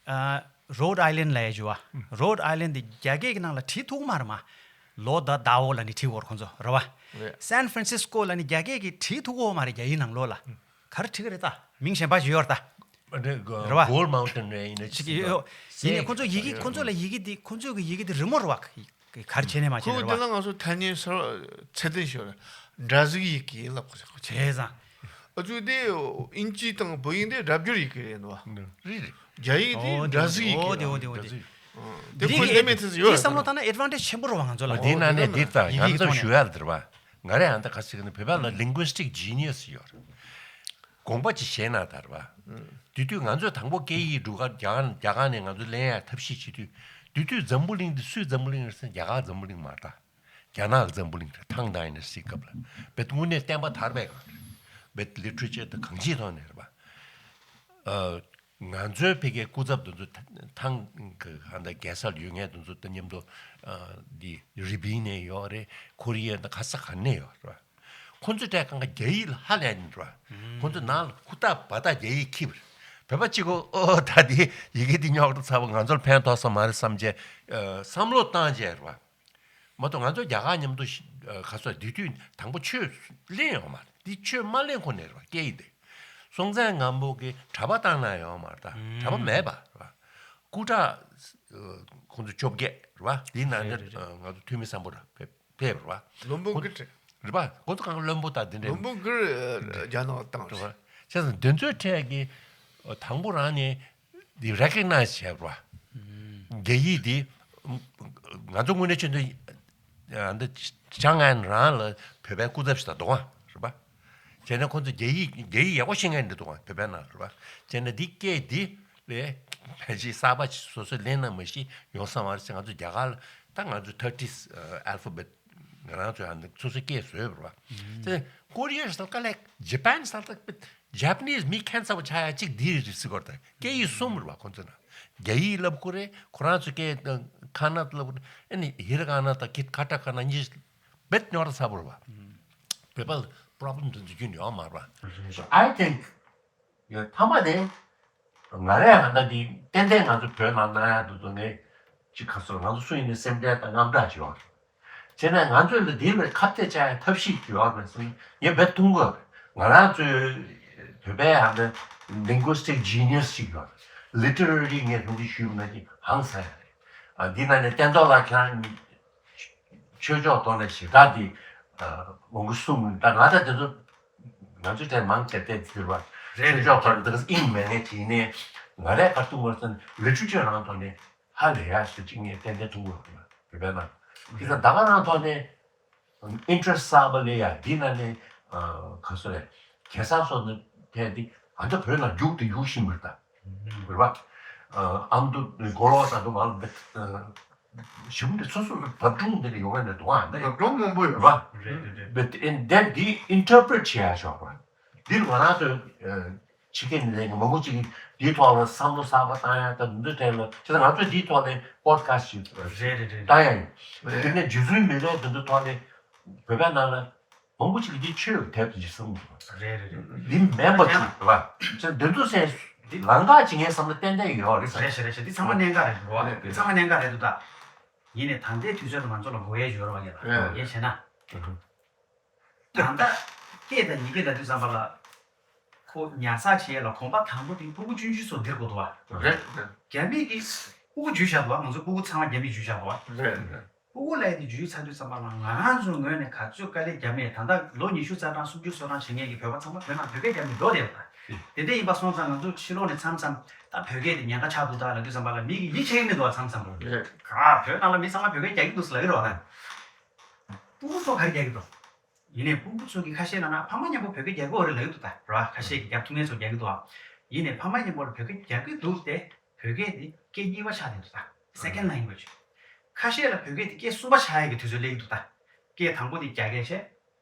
ཨ། རོཌ་ཨའི་ལན་ལབ་ཡ་ཅིག་ཡོད་བ། རོཌ་ཨའི་ལན་འདི་རྒྱ་སྐད་ཀྱི་ནང་ལ་བྲིས་ཐུབ་ཀྱི་མ་རེད་མ། ལོ་ད་ད་འོ་ལབ་ནས་བྲིས་ཡོད་རེད་ཁོང་ཚོ་རེད་བ། རེད། སན་ཧྥ་རན་སིས་ཀོ་ལབ་ནས་རྒྱ་སྐད་ཀྱིས་བྲིས་ཐུབ་ཀྱི་ཡོད་མ་རེད་རྒྱ་ཡིག་ནང་ལོགས་ལ། ག་རེ་བྲིས་ཀྱི་རེད་ད། མིང་གཞན་པ་ཞིག་ཡོད་རེད་ད། རེད་བ། གོལ་མའུན་ཊན་རེད་ཡིན་ན་ཅིག་ཅིག་ཡོད། ཡིན་ནའི་ཁོང་ཚོ་ཡི་གེ་ཁོང་ཚོ་ལ་ཡི་གེ་འདི་ཁོང་ཚོ་གི་ཡི་གེ་འདི་རི་མོ་རེད་བ། ག་རེ་བྱས་ནས་མ་བྱས་ནས་རེད་བ། ཁོ་དེ་ལ་ང་ཚོ་ཐ་སྙད་གསར་ཚད་ལྡན་ཞིག་ཡོད་རེད། འདྲ་གཟུགས་ཡི་གེ་ལབ་དགོས་ཟེར་གོ་བྱས་ཙང་། ཨ་ཚོ་དེ་དབྱིན་ཇི་དང་བོད་ཡིག་དེ་སྒྲ་སྦྱོར་ཡི་གེ་རེད་འདུག་བ། རེད་རེད། རྒྱ་ཡིག་དེ་འོ་དེ་འདྲ་གཟུགས་ཡི་གེ་འོ་དེ་འོ་དེ། འདྲ་གཟུགས་ཡི་གེ། དེ་འདི་ཁོ་གི་ལྡེ་མིག་ཐེ་ཚོ་ཡོད་དེ་རེད་བསམ་བློ་ད། བཏང་ན་ཨེ་ཌི་ཝན་ཊེཇ་ཆེན་པོ་རེད་བ་ང་ཚོ་ལ། འོ་དེ་ཡི་ནང་ནས་གེ་ཐོག་ནས་འདི་ལྟ་ཡི་གེ་ང་ཚོ་གི་ཐོག་ནས། ཞུ་ཡ་ལ་དེ་རེད་བ། ང་རང་ད་ག་ཟེར་གི་ན་བོད་པ་ལ་ལིང་གུ་སི་ཊིག་ཇི་ནི་ཡ་སི་ཡོད་རེད། དགོངས་པ་ཅིག་བཞེས་ན་ད་རེད་བ། དེ་དུས་ང་ཚོས་དང་པོ་སྐད་ཡིག་འབྲུག་སྒང་རྒྱ་གར་རྒྱ་གར་ནས་ང་ཚོ་ལེན་ཡ་ཐབས་ཤེས་བྱེད་དུས། དེ་དུས་འཛམ་བུ་གླིང་འདི་སུའི་འཛམ་བུ་གླིང་རེད་ཟེར་ན་རྒྱ་གར་འཛམ་བུ་གླིང་མ་རེད་ད། རྒྱ་ནག་གི་འཛམ་བུ་གླིང་རེད། ཐང་ཌའི་ནེ་སི་ཊི་སྐབས་ལ་བེད་དངོས་གནས་བསྟན་པ་དར་བའི་སྒང་རེད། བེད་ལི་ཊི་རེ་ཅར་དང་གང་ཅིའི་ཐོག་ནས་རེད་བ། ཨ། ང་ཚོའི་ཕ་གིའི་སྐུ་ཚབ་དེ་ཚོ་ཐ་ཐང་གི་ཧ་ད་རྒྱལ་ས་ལ་ཡོད་མཁན་དེ་ཚོ་དང་མཉམ་དུ། ཨ། འདི་རི་པིན་ནས་ཡོད་རེད། ཁོ་རི་ཡ་དང་ག་ས་ག་ནས་ཡོད་རེད་བ། ཁོ་ཚོ་གྲས་གང་ག་རྒྱ་ཡིག་ལ་ཧ་ལས་ནས་རེད་བ། ཁོ་ཚོ་ནང་ལ་ཧུར་ཐག་འབད་ཐག་རྒྱ་ཡིག་འཁྱེར་བ་རེད། བོད་པ་གཅིག་གོ་ཨོ་ད་འདི་ཡི་གེ་འདི་རྙོག་དྲ་ཚ་བོ་ང་ཚོར་ཕན་ཐོགས་ས་མ་རེད་བསམ་བྱས། ཨ། བསམ་བློ་བཏང་བྱས་རེད་བ། མ་གཏོགས་ང་ཚོ་རྒྱ་གར་མཉམ་དུ་ཤི་ཨ། ག་ཚོད་དེ་དུས་དང་པོ་ཆོས་ལེན་ཡོང་མ་རེད། འདི་ཆོས་མ་ལེན་གོང་ནས་རེད་བ་སྐད་ཡིག་དེ། སྲོང་བཙན་སྒམ་པོ་གིས་གྲྭ་པ་བཏང་གནང་ཡོང་མ་རེད་ད། གྲྭ་པ་མེད་པ་རེད་བ། སྐུ་དྲག་ཨ། ཁོང་ཚོ་བཅོ་བརྒྱད་རེད་བ། དེའི་ནང་ནས་རེད་རེད་རེད། ཨ། ང་ཚོ་ཐོན་མི་སམ་བྷོ་ཊ་ཕེབས་ཕེབས་རེད་བ། བློན་པོ་ཁོ་གིས་རེད། རེད་བ། ཁོ་ཚོ་གང་བློན་པོ་དང་དེ་འདྲ། བློན་པོ་གིས་ཨ། རྒྱ་ནག་བཏང་རེད་བ། བྱས་ཙང་དེ་ཚོའི་གྲས་ཀྱིས་དང་པོ་རང་ནས། འདི་རེ་ཀོག་ནའི་ཛི་བྱས་པ་རེད་བ། རྒྱ་ཡིག་འདི་ང་ཚོ་དངོས་གནས་ཆེད་དུ་འདི་ཅང་ཨན་རང་ལ་བོད་པའི་སྐུ་ཚབ་ཞིག་དང་འདུག་ག་རེད་བ། བྱས་ན་ཁོ་ཚོ་རྒྱ་ཡིག་རྒྱ་ཡིག་ཡག་པོ་ཤེས་མཁན་འདི་འདུག་ག་བོད་པའི་ནང་རེད་བ། བྱས་ན་འདི་སྐད་འདི་ལས་ཕལ་ཆེར་གསར་པ་ཞིག་སོ་སོས་ལེན་ན་མ་གཞི་ཡོང་ས་མ་རེད་ཟེར། ང་ཚོ་རྒྱ་གར་ལ་ད་ང་ཚོ་ཐར་ཊི་ཨལ་ཕ་བེ་ཊི་ང་རང་ཚོ་ཡང་སོ་སོའི་སྐད་བཟོས་པ་རེད་བ། དེ་ཀོ་རི་ཡ་ས་ཀ་ལེགས་ཇི་པན་ས་ཀ་ལེགས། ཇ་པ་ནིས་མི་ཁྱད་མཚར་པོ་ཆགས་ཡ་གཅིག་འདི་རེད་ཟེར་གོ་རེད། ད་སྐད་ཡིག་གསུམ་རེད་བ་ཁོང་ཚོ་ན། རྒྱ་ཡིག་ལབ་ཀྱི་རེད། ཁོ་རང་ཚོ་སྐད་ཁ་ན་ཌ་ལབ་ཀྱི་རེད། ཨ་ནི་ཧི་ར་ཀ་ན་དང་གི་ཀ་ཊ་ཀ་ན་གཉིས་རྦད་རྙོག་དྲ་ཚ་པོ་རེད་བ། བོད་པ་ལ་པོ་རོབ་ལེམ་དེ་ཚོ་རྒྱུན་ཡོད་མ་རེད་བ། I think ཡ་མཐའ་མ་དེ་ང་རས་ཧ་ད་འདི་ཏན་ཏན་ང་ཚོ་བོད་ནང་གནང་ཡ་འདུག་འདུག་ངས་ཅིག་ག་ཚོད་ང་ཚོ་སུ་ཡིན་ནའི་སེམས་ཁྲལ་དང་དངངས་སྐྲག་ཅིག་ཡོད་རེད། བྱས་ན་ང་ཚོས་ལ་འདི་ལ་ཁ་གཏད་བཅག་ཡ་ཐབས་ཤེས་ཅིག་ཡོད་རེད་ཟེར་ངས་འབད་ཐུབ་ཀྱི་ཡོད་རེད། ང་རང་ཚོའི་བོད་པའི་ཧ་ད་ལིང་གུ་སི་ཊིག་ཇི་ནི་ཡ་སི་ཅིག་ཡོད་རེད། ལི་ཊི་རེ་རི་ངས་ལྷུག་ཅིག་ཞུས་པ་ན་ཅིག་ཧང་སང་ཡ་རེད། ཨ་འདི་ནང་ནས་བསྟན་རྡོར་ལགས་ཁྱེད་རང་ཆོས་ཕྱོགས་ཐོག་ནས་ཞེ་དྲག་འདི་ལོ་ངོ་གསུམ་ད་ང་ད་དེ་ཚོ་ང་ཚོ་དེ་མང་ཆེ་བལྟས་ཚུལ་བ་རེད། ཆོས་ཕྱོགས་ཐོག་ནས་དེ་ག་ཨིན་མེད་ངས་དྲིས་ནས་ང་རས་ག་ཐུག་མོ་ཙམ་ལི་ཊི་རེ་ཅར་རང་ཐོག་ནས་ཧ་ལས་ཡ་ཞེ་ཅིག་ངས་ཏན་ཏན་ཐུག་གི་རེད་བོད་པའི་ནང་དེ་ཚོ་ད་ག་རང་ཐོག་ནས་ཨིན་ཊི་རེ་སི་གསར་པ་ལས་ཡ་འདི་ན་ནས་ག་སོ་རེད་གེ་སར་སོགས་ནས་ཐད་དེ་ཨ་ད་བོད་ལ་རྒྱུག་དེ་རྒྱུག་བཞིན་པ་རེད་ད། རེད་བ། ཨ་མདོ་གོ་ལོག་ས་དུ་མ་ལ་འདི། ཞིམ་དེ་སོ་སོ་ལ་བབ་སྒྲུང་འདི་ལ་ཡོང་བ་ནས་འདུག་ཨ་འདི་བབ་སྒྲུང་མང་པོ་ཡོད་རེད་བ། རེད་རེད་རེད། འདི་འདི་འདི་ཨིན་ཊར་པི་རི་ཊི་བྱེད་ཡ་ཤོག་རེད། འདི་ལ་ང་རང་ཚོ་ཕྱི་རྒྱལ་ནས་མང་པོ་ཅིག་གིས་འདིའི་ཐོག་ལ་བསམ་བློ་གསར་པ་བཏང་ཡ་དང་འདི་ཐད་ལ་བྱས་ཙང་ང་ཚོས་འདིའི་ཐོག་ནས་པོ་ཌི་ཁ་སི་ཊི་ཞིག་རེད་རེད་རེད། བཏང་ཡ་ཡིན། རེད། དེ་ནས་རྗེ་བཙུན་མི་ལའི་འདི་ཚོའི་ཐོག་ནས་བོད་པའི་ནང་ལ། མང་པོ་ཅིག་གིས་འདི་ཆོས་ཀྱི་དེབ་ཅིག་གསུངས་འདུག་རེད་རེད་རེད། འདི་མེད་པ་ཅིག་རེད་བ། ཅེས་འདི་ཚོ་སེ་འདི་ལང་ཀ་ཅིག་ངའི་བསམ་ན་ཏན་ཏན་ཡོད་རེད་ཟེར། རེད་ཤག་རེད་ཤག་འདི་ཚང་མ་གནད་འགག་རེད་འདུག་བ། འདི་ཚང་མ་གནད་འགག་རེད་འདུག་ད། ཡིན་ནའི་ད་ལྟའི་དུས་ཚོད་ལ་ང་ཚོ་ལ་དགོས་ཡས་ཡོད་རེད་བ་ཡ་ལ་ཡིན་བྱས་ན། ད་ལྟ་སྐད་དང་ཡི་གེ་ལ་དུས་བསམ་པ་ལ། ཁོ་ཉར་ཚགས་བྱེད་ཡས་ལ་གོམ་པ་དང་པོ་དེ་སྤུ་གུ་ཆུང་ཆུང་ཚོ་འདིར་དགོས་འདུག་བ། རེད་རེད། རྒྱ་མི་གིས་སྤུ་གུ་འཇུས་བཞག་འདུག་བ། ང་ཚོ་སྤུ་གུ་ཚང་མ་རྒྱ་མིས་འཇུས་བཞག་འདུག་བ། རེད་རེད། སྤུ་གུ་ལབ་ཡས་དེ་འཇུས་ཚར་དུས་ཙམ་པ་ལ་ང་རང་ཚོའི་ངོས་ནས་ག་ཚོད་དཀའ་ལས་རྒྱབ་མེད། ད་ལྟ་ལོ་ཉི་ཤུ་རྩ་གྲངས་སུམ་ཅུ་སོ་གྲངས་བྱེད་མཁན་གྱི་བོད་པ་ཚང་མ་བོད་ནང་བོད་སྐད་རྒྱབ་ནས་འགྲོ་བསྡད་ཡོད་ད། དེ་འདྲ་ཡིན་པ་སོང་ཙང་ང་ཚོ་ཕྱི་ལོགས་ནས་མཚམས་མཚམས་ད་བོད་སྐད་དེ་ཉེན་ཁ་ཆགས་འདུག་ད་ལབ་དུས་ཙམ་པ་ལ་མི་གིས་ཡིད་ཆེས་ཀྱི་མི་འདུག་བ། མཚམས་མཚམས་རེད། ག་བོད་ནང་ལ་མི་ཚང་མ་བོད་སྐད་རྒྱག་གི་འདུག་ཟེར་ལབ་ཀྱི་རེད་བ། ད་སྤུ་གུ་ཚོ་ག་རེ་རྒྱག་གི་འདུག་ཡིན་ནའི་སྤུ་གུ་ཚོ་གིས་ཁ་ཤས་ལབ་ན་ཕ་མ་མཉམ་པོ་བོད་སྐད་རྒྱག་གི་ཡོད་རེད་ལབ་ཀྱི་འདུག་ད་ར། ཁ་ཤས་ཀྱིས་རྒྱག་ཐུབ་མཁན་ཚོ་རྒྱག་གི་འདུག་ཨ། ཡིན་ནའི་ཕ་མ་མཉམ་པོ་ལ་བོད་སྐད་རྒྱག་གི་འདུག་སྟེ་བོད་སྐད་དེ་སྐད་གཉིས་པ་ཆགས་བསྡད་འདུག་ད། Second language། ཁ་ཤས་ལ་བོད་སྐད་དེ་སྐད་གསུམ་པ་ཆགས་ཡག་གི་དུས་ཚོད་སླེབས་ཀྱི་འདུག་ད། སྐད་དང་པོ་དེ་རྒྱ་སྐད་བྱས།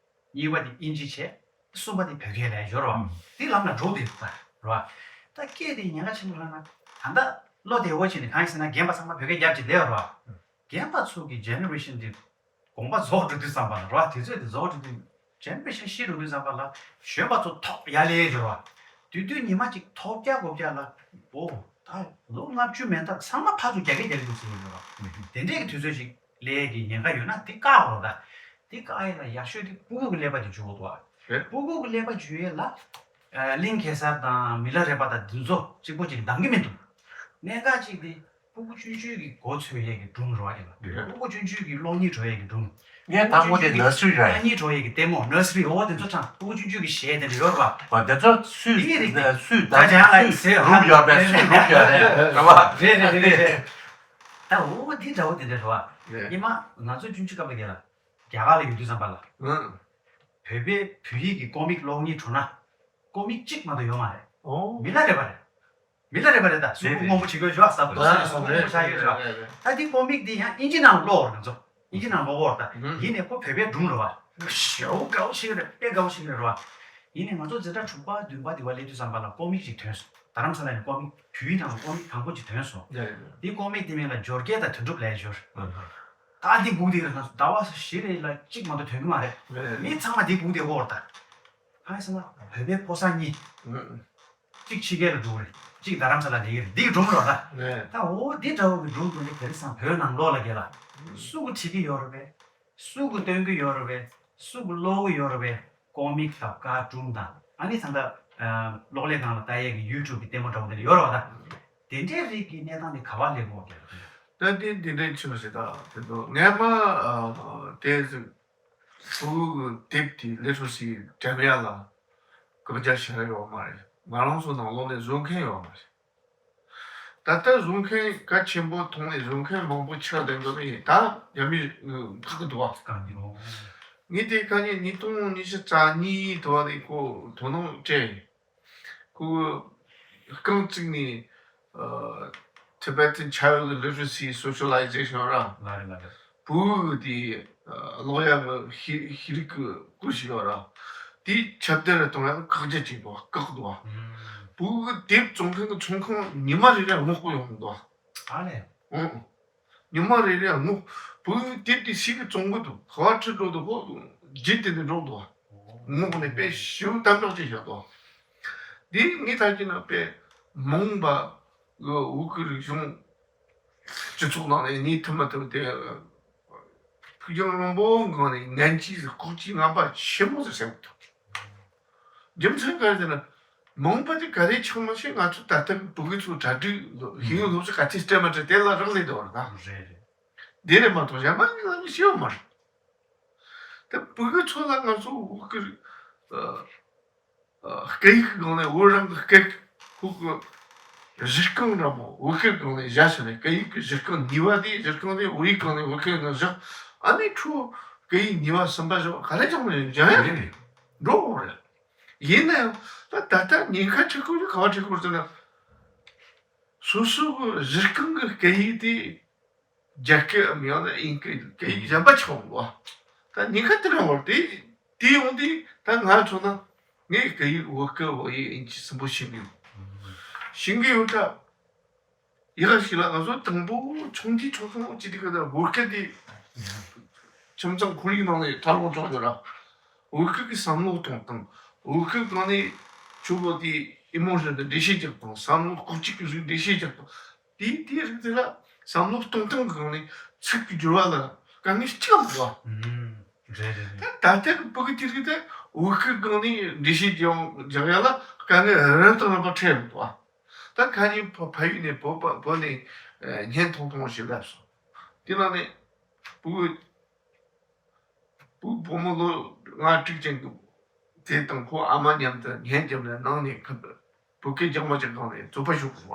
གཉིས་པ་དེ་དབྱིན་ཇི་བྱས། གསུམ་པ་དེ་བོད་སྐད་ལབ་ཡོད་རེད་བ། དེ་ལམ་ལ་འགྲོ་བསྡད་འདུག་ད་རེད་བ། ད་སྐད་དེ་ཉེན་ཁ་ཆེན་པོ་ལབ་ན་ད་ལྟ་བློ་བདེ་བོ་བྱས་ནས་གང་ཡིན་ཟེར་ན་རྒན་པ་ཚང་མ་བོད་སྐད་རྒྱབ་ཀྱི་བསྡད་ཡོད་རེད་བ། རྒན་པ་ཚོ་གི་generation་དེ་དགོངས་པ་རྫོགས་འགྲོ་དུས་ཙམ་པ་ལ་རེད་བ། དུས་ཚོད་དེ་རྫོགས་འགྲོ་དུས་generation ཤི་འགྲོ་དུས་ཙམ་པ་ལ་གཞོན་པ་ཚོ་ཐོག་ཡར་སླེབས་ཡོད་རེད་བ། དུས་དུས་ཉི་མ་གཅིག་ཐོག་བརྒྱ་དགུ་བརྒྱ་ལ་འོ་ད་ལོ་ལྔ་བཅུ་མན་འདས་ཚང་མ་ཕར་ཚུར་རྒྱ་སྐད་རྒྱག་གི་འདུག་ཟེར་གྱི་ཡོད་རེད་བ། དེ་འདྲས་ཀྱི་དུས་ཚོད་ཅིག་ལས་ཀྱི་ཉེན་ཁ་ཡོད་ན་འདི་བཀག་རོགས་ད། འདི་བཀག་ཡས་ལ་ཡག་ཤོས་དེ་སྤུ་གུ་གི་ཀླད་པ་དེ་འཇུ་དགོས་འདུག་ཨ། རེད། སྤུ་གུ་གི་ཀླད་པ་འཇུ་ཡས་ལ། ཨ། གླིང་གེ་སར་དང་མི་ལ་རས་པ་དང་འདི་ཚོ་གཅིག་པོ་གཅིག་འདང་གི་མི་འདུག་གནད་འགག་གཅིག་དེ་སྤུ་གུ་ཆུང་ཆུང་གི་མགོ་ཚོས་ཡས་ཀྱི་སྒྲུང་རེད་བ་དེ་ལ། རེད། སྤུ་གུ་ཆུང་ཆུང་གི་གློག་བརྙན་འགྲོ་ཡས་ཀྱི་སྒྲུང་། ངས་དང་པོ་དེ་ནར་སི་རི་རེད། ཐ་སྙད་འགྲོ་ཡས་ཀྱི་ལྟད་མོ་ནར་སི་རི་འོ་དེ་ཚོ་ཆང་སྤུ་གུ་ཆུང་ཆུང་གི་གཞས་དེ་འདྲ་ཡོད་རེད་བ། བ་དེ་ཚོ་སུས་དེ་གི་རིགས་དེ་སུས་ད་ད་ཅང་ལ་སུས་ཟེར་རུབ་ཡོད་པས་སུས་རུབ་ཡོད་རེད་རེད་བ། རེད་རེད་རེད་རེད། ད་འོ་དེ་འདྲ་བོ་དེ་འདྲ་རེད་བ། རེད། ཉི་མ་ང་ཚོ་ཆུང་ཆུང་སྐབས་ལ་རྒན་ལ། རྒྱ་གར་ལ་ཡོད་དུས་ཙམ་པ་ལ། ཨང་། བོད་པའི་བོད་ཡིག་གི་ཀོ་མིག་གློག་བརྙན་བྲོ་ན། ཀོ་མིག་གཅིག་མ་གཏོགས་ཡོད་མ་རེད། ཨོ། མི་ལ་རས་པ་རེད། མི་ལ་རས་པ་རེད་ད། གཟུགས་པོ་རེད་རེད། སྔོན་པོ་བྱེད་དགོས་བྱུང་ཨ་ཟབ་ཏོ་ཟེར་ནས་གཟུགས་པོ་སྔོན་པོ་ཆགས་ཡོད་བྱུང་ཨ། རེད་རེད། ད་འདི་ཀོ་མིག་འདི་ཡང་ཨིན་ཇི་ནང་ཀློག་རེད་ང་ཚོ། ཨིན་ཇི་ནང་ཀློག་གོ་རེད་ད། ཨང་། ཡིན་ནའི་ཁོ་བོད་པའི་སྒྲུང་རེད་བ། ཞེའུ་དགའ་བོ་ཞིག་རེད། དཔེ་དགའ་བོ་ཞིག་རེད་རེད་བ། ཡིན་ནའི་ང་ཚོ་འཛིན་གྲྭ་དྲུག་པ་བདུན་པ་འདི་བ་སླེབས་དུས་ཙམ་པ་ལ་ཀོ་མིག་ཅིག་ཐོན་སོང་། རྡ་རམ་ས་ལ་ནས་ཀོ་མིག་བོད་ཡིག་ནང་ལ་ཀོ་མིག་དང་པོ་ཅིག་ཐོན་སོང་། རེད་རེད། འདི་ཀོ་མིག་འདི་མིང་ལ་འབྱོར་སྐྱེས་དང་དོན་གྲུབ་ལབ་ཡོད། ཨང་། ད་འདི་སྒུག་བསྡད་ཡོད་ན་ཟླ་བ་བཞི་རེ་ལ་གཅིག་མ་གཏོགས་ཐོན་གི་མ་རེད། རེད། མི་ཚང་མ་འདི་སྒུག་བསྡད་ཡོད་རེད་ད། གང་ཡིན་ཟེར་ན་བོད་པའི་ཕོ་གསར་གཉིས། ཨང་། གཅིག་ཕྱི་རྒྱལ་ལ་འགྲོ་གི་རེད། གཅིག་རྡ་རམ་ས་ལ་བསྡད་ཀྱི་རེད། འདི་གི་སྒྲུང་རེད་ད། རེད། ད་འོ་འདི་འདྲ་བོ་གི་སྒྲུང་དེ་འདྲ་ག་རེ་སང་བོད་ནང་ལོགས་ལ་རྒྱལ་ལ། ཨང་། སུ་གི་བྲིས་ཀྱི་ཡོད་རེད་པས། སུ་གི་སྟོན་གི་ཡོད་རེད་པས། སུ་གི་ཀློག་གི་ཡོད་རེད་པས། ཀོ་མིག་དང་ཀར་ཀྲུང་དང་ཨ་ནི་ད་ལྟ་གློག་ཀླད་སྒང་ལ་ལྟ་ཡས་ཀྱི་ཡུ་ཊུབ་ཀྱི་ལྟད་མོ་འདྲ་བོ་དེ་འདྲ་ཡོད་རེད་བ་ད། དེ་འདྲའི་རིགས་ཀྱི་གནས་སྟངས་དེ་ག་པར་སླེབས་ཡོད་རེད། ད་དེ་དེ་འདྲའི་ཆེ་བ་ཞིག་ད་དེ་ཚོ་ངས་མ་དེ་ཚོ་བོད་ཀྱི་དེབ་དེ་ལི་ཊི་རེ་སི་འགྲེམས་ཡ་ལ་བཀག་རྒྱ་བྱས་ཡོད་མ་རེད། ང་རང་ཚོ་ནང་ལོགས་ནས་བཟོ་མཁན་ཡོད་མ་རེད། ད་ལྟ་བཟོ་མཁན་གལ་ཆེན་པོ་མཐོང་ནས་བཟོ་མཁན་མང་པོ་ཆགས་བསྡད་འདུག་ནི་ད་རྒྱ་མི་ཕག་གི་འདུག་བ། ངས་དེ་ག་ནས་ཉིས་སྟོང་ཉི་ཤུ་རྩ་གཉིས་དུ་བ་ནས་ཁོ་དོ་སྣང་སྤྲད། ཁོ་རྐང་བཙུགས་ནས་Tibetan Child Literacy Socialization ར། ལ་རེ་ལ་རེ། བོད་དེ་ཀློག་ཡག་གི་ཤེས་ཤེས་རིག་གི་སྐོར་ཞིག་ཡོད་ར། དེ་ཁྱབ་གདལ་གཏོང་ཡག་བཀག་རྒྱ་བྱས་འདུག་བཀག་འདུག་ཨུམ། བོད་དེབ་བཙོང་མཁན་གྱི་ཚོང་ཁང་ཉི་མ་རེ་རེ་སྔོག་པོ་ཡོང་འདུག་ཨ་ལས། ཨང་། ཉི་མ་རེ་རེ་སྔོག་བོད་དེབ་དེ་ཞིག་གི་བཙོང་གི་འདུག་ག་བ་ཁྲིད་འགྲོ་འདུག་ཧོ་རྗེས་དེ་ནས་འགྲོ་འདུག་སྔོག་ནས་དཔེ་ཞིབ་གཏམ་བཤད་བྱས་འདུག་འདི་ངས་ཐག་བཅད་ན་དཔེ་མ་འོངས་པ་གི་བོད་ཀྱི་རིག་གཞུང་སྤྱི་ཚོགས་ནང་ནས་གནས་ཐུབ་མ་ཐུབ་དེ། ཕུགས་རྒྱང་རིང་པོའི་སྒང་ནས་ངན་ཇུས་ལྐོག་ཇུས་ངན་པ་ཆེན་པོ་ཟིག་བྱེད་ཀྱི་འདུག་རྒྱུ་མཚན་ག་རེ་ཟེར་ན། མ་འོངས་པ་དེ་ག་རེ་ཆགས་མ་ཤེས། ང་ཚོ་ད་ལྟ་གི་ཕྲུ་གུ་ཚོ་གྲ་སྒྲིག་ལོ་ཤེས་ཡོན་སློབ་གསོ་ག་ཚོད་སྤྲད་མ་སྤྲད་དེ་ལ་རག་ལས་འདུག་ར་ད། རེད་རེད། དེ་རེད་མ་གཏོགས་གཞན་པ་ངས་ལབ་ཤེས་ཡོད་མ་རེད། ད་ཕྲུ་གུ་ཚོ་ལ་ང་ཚོ་བོད་ཀྱི་ཨ། སྐད་ཡིག་གི་སྒང་ནས་བོད་རང་གི་སྐད་ཁོ་གི་གཞི་རྐང་འདྲ་མོ་བོད་སྐད་སྒང་ནས་བཞག་ཟེར་ནས་སྐད་ཡིག་གི་གཞི་རྐང་ནུས་པ་དེ་གཞི་རྐང་དེ་བོད་ཡིག་སྒང་ནས་བོད་སྐད་ནང་བཞག་ཨ་ནི་ཁྲོ་སྐད་ཡིག་ནུས་པ་གསུམ་པ་བཞག་ག་རེ་ཀྱང་མེད་ཀྱང་ཡང་མེད་འགྲོ་འོང་རེད། ཡིན་ན་ཡང་ད་ད་ལྟ་ཉེན་ཁ་ཆེ་ཁུལ་ག་བ་ཆེ་ཁུལ་ཟེར་ན་སོ་སོ་གི་གཞི་རྐང་གི་སྐད་ཡིག་དེ། རྒྱ་སྐད་འམ་ཡང་ན་དབྱིན་སྐད་སྐད་ཡིག་གཞན་པ་ཆགས་འོང་བ། ད་ཉེན་ཁ་དེ་རང་བར་དེ་དེ་ཡོང་དུས་ད་ང་མཚོན་ན་ངས་སྐད་ཡིག་བོད་སྐད་བོད་ཡིག་དབྱིན་ཇི་གསུམ་པོ་ཤེས་ཀྱི་ཡོད། ཤེས་ཀྱི་ཡོད་ད། ཡག་ཤི་ལ་ང་ཚོ་དང་པོ་ཆུང་དུས་ཆུང་ཆུང་ཅི་དེ་ག་ད་བོད་སྐད་དེ་ཁྱིམ་ཚང་ཁོར་ཡུག་ནང་ནས་ཐར་ལོང་ཆོག་ཡོད་ར། བོད་སྐད་ཀྱི་བསམ་བློ་གཏོང་སྟངས་བོད་སྐད་སྒང་ནས་ཆུ་བོ་དེ་ཨི་མོ་ཤན་དེ་འགྲེལ་བཤད་རྒྱག་སྟངས་བསམ་བློ་ལྐོག་གཅིག་གི་རིགས་འགྲེལ་བཤད་རྒྱག་སྟངས། དེའི་དེའི་རིགས་དེ་ལ་བསམ་བློ་གཏོང་སྟངས་ཀྱི་སྒང་ནས་ཚིག་གི་སྦྱོར་བ་ལ་དཀའ་ངལ་གཅིག་ཀྱང་མི་འདུག་བ། ཨུམ། རེད་རེད་རེད། ད་ད་ལྟ་གི་ཕྲུ་གུ་དེ་རིགས་དེ་ འོ་ཁུལ་སྒང་ནས་འགྲེལ་བཤད་རྒྱག་རྒྱག་ཡ་ལ་དཀའ་ངལ་རབ་དང་རིམ་པ་འཕྲད་ཡོང་འདུག་ཨ། ད་ཁ་ཉིན་ཕ་ཕ་ཡུལ་ནས་བོད་པ་བོད་ནས་ཨ་བརྙན་ཐུང་ཐུང་ཞིག་བསླབས་སོང་། དེ་ནང་ནས་བུ་བུ་བུ་མོ་ལོ་ལྔ་དྲུག་ཅན་གྱི་དེ་དང་ཁོ་ཨ་མ་མཉམ་དུ་བརྙན་བརྒྱབ་ནས་ནང་ནས་ཁ་བོད་སྐད་རྒྱག་མ་རྒྱག་སྒང་ནས་རྩོད་པ་ཞུགས་པ།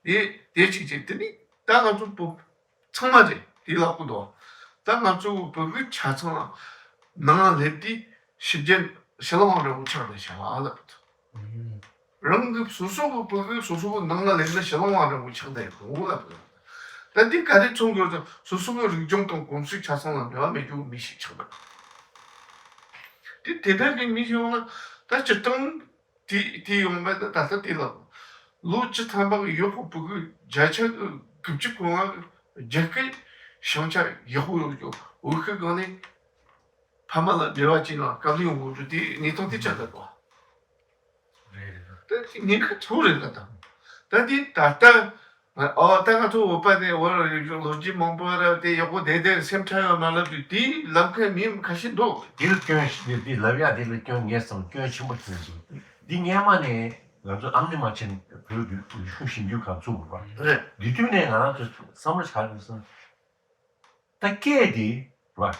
དེ་དེ་གཅིག་བྱས། དེ་ནས་ད་ང་ཚོ་བོད་ཚང་མ་རེད། དེ་ལབ་གི་འདུག་ད་ང་ཚོ་བོད་པའི་ཆ་ཚང་ལ་ནང་ལ་སླེབས་དུས་ཕྱི་རྒྱལ་ཕྱི་གླིང་བ་འདྲ་བོ་ཆགས་བསྡད་བཞག་ལབ་འདུག་རང་གི་སོ་སོ་གི་བོད་པའི་སོ་སོ་གི་ནང་ལ་སླེབས་ན་ཕྱི་གླིང་བ་འདྲ་བོ་ཆགས་བསྡད་ཡོད་འདུག་ལབ་འདུག་ད་འདི་ག་རེ་མཚོན་གྱི་ཡོད་ཟེར། སོ་སོ་གི་རིག་གཞུང་དང་གོམས་སྲོལ་ཆ་ཚང་ལ་འབྲེལ་བ་མེད་རྒྱུ་མི་ཞིག་ཆགས་འདུག་དེ་དེ་འདྲ་གི་མི་ཞིག་ཡོང་ན་ད་སྤྱིར་བཏང་དེ་དེ་ཡོང་བ་ནི་ད་ལྟ་དེ་ལ་ལོ་བཅུ་ཐམ་པ་གི་ཡོད་པ་བུ་གུ་བརྒྱ་ཆ་གི་དགུ་བཅུ་གོ་ལྔ་གི་རྒྱ་སྐད་བྱང་ཆ་ཡག་པོ་ཡོད་རྒྱུ་འོ་ཁུལ་སྒང་ནས་ཕ་མ་ལ་འབྲེལ་བ་བྱེད་ན་དཀའ་ལས་ཡོང་གི་འདུག་དེ་གནས་སྟངས་དེ་ཆགས་བསྡད་འདུག་རེད་རེད། ད་དེ་ཉེན་ཁ་ཆེན་པོ་རེད་ད། ད་དེ་ད་ལྟ་ཨོ་ད་ང་ཚོ་བོད་པ་དེ་བར་ལོ་རྒྱུས་མང་པོ་ར་དེ་ཡག་པོ་བསྡད་བསྡད་སེམས་ཁྲལ་ཡོད་མ་ལབ་དུས་དེ་ལབ་མཁན་མི་ཁ་ཤས་འདུག་དེ་ལ་སྐྱོན་ཞིག་དེ་ལབ་ཡ་དེ་ལ་སྐྱོན་ངས་བསམ་སྐྱོན་ཆེན་པོ་ཞིག་འདུག་འདི་སྔོན་མ་ནས་ང་ཚོ་ཨ་མྱེས་རྨ་ཆེན་བོད་ཀྱི་རིག་གཞུང་ཞིབ་འཇུག་ཁང་བཙུགས་པ་རེད། དེ་དུས་ནས་ང་རང་ཚོ་བསམ་བློ་ཞིག་ག་རེ་སོང་། ད་སྐད་དེ་རེད་བ།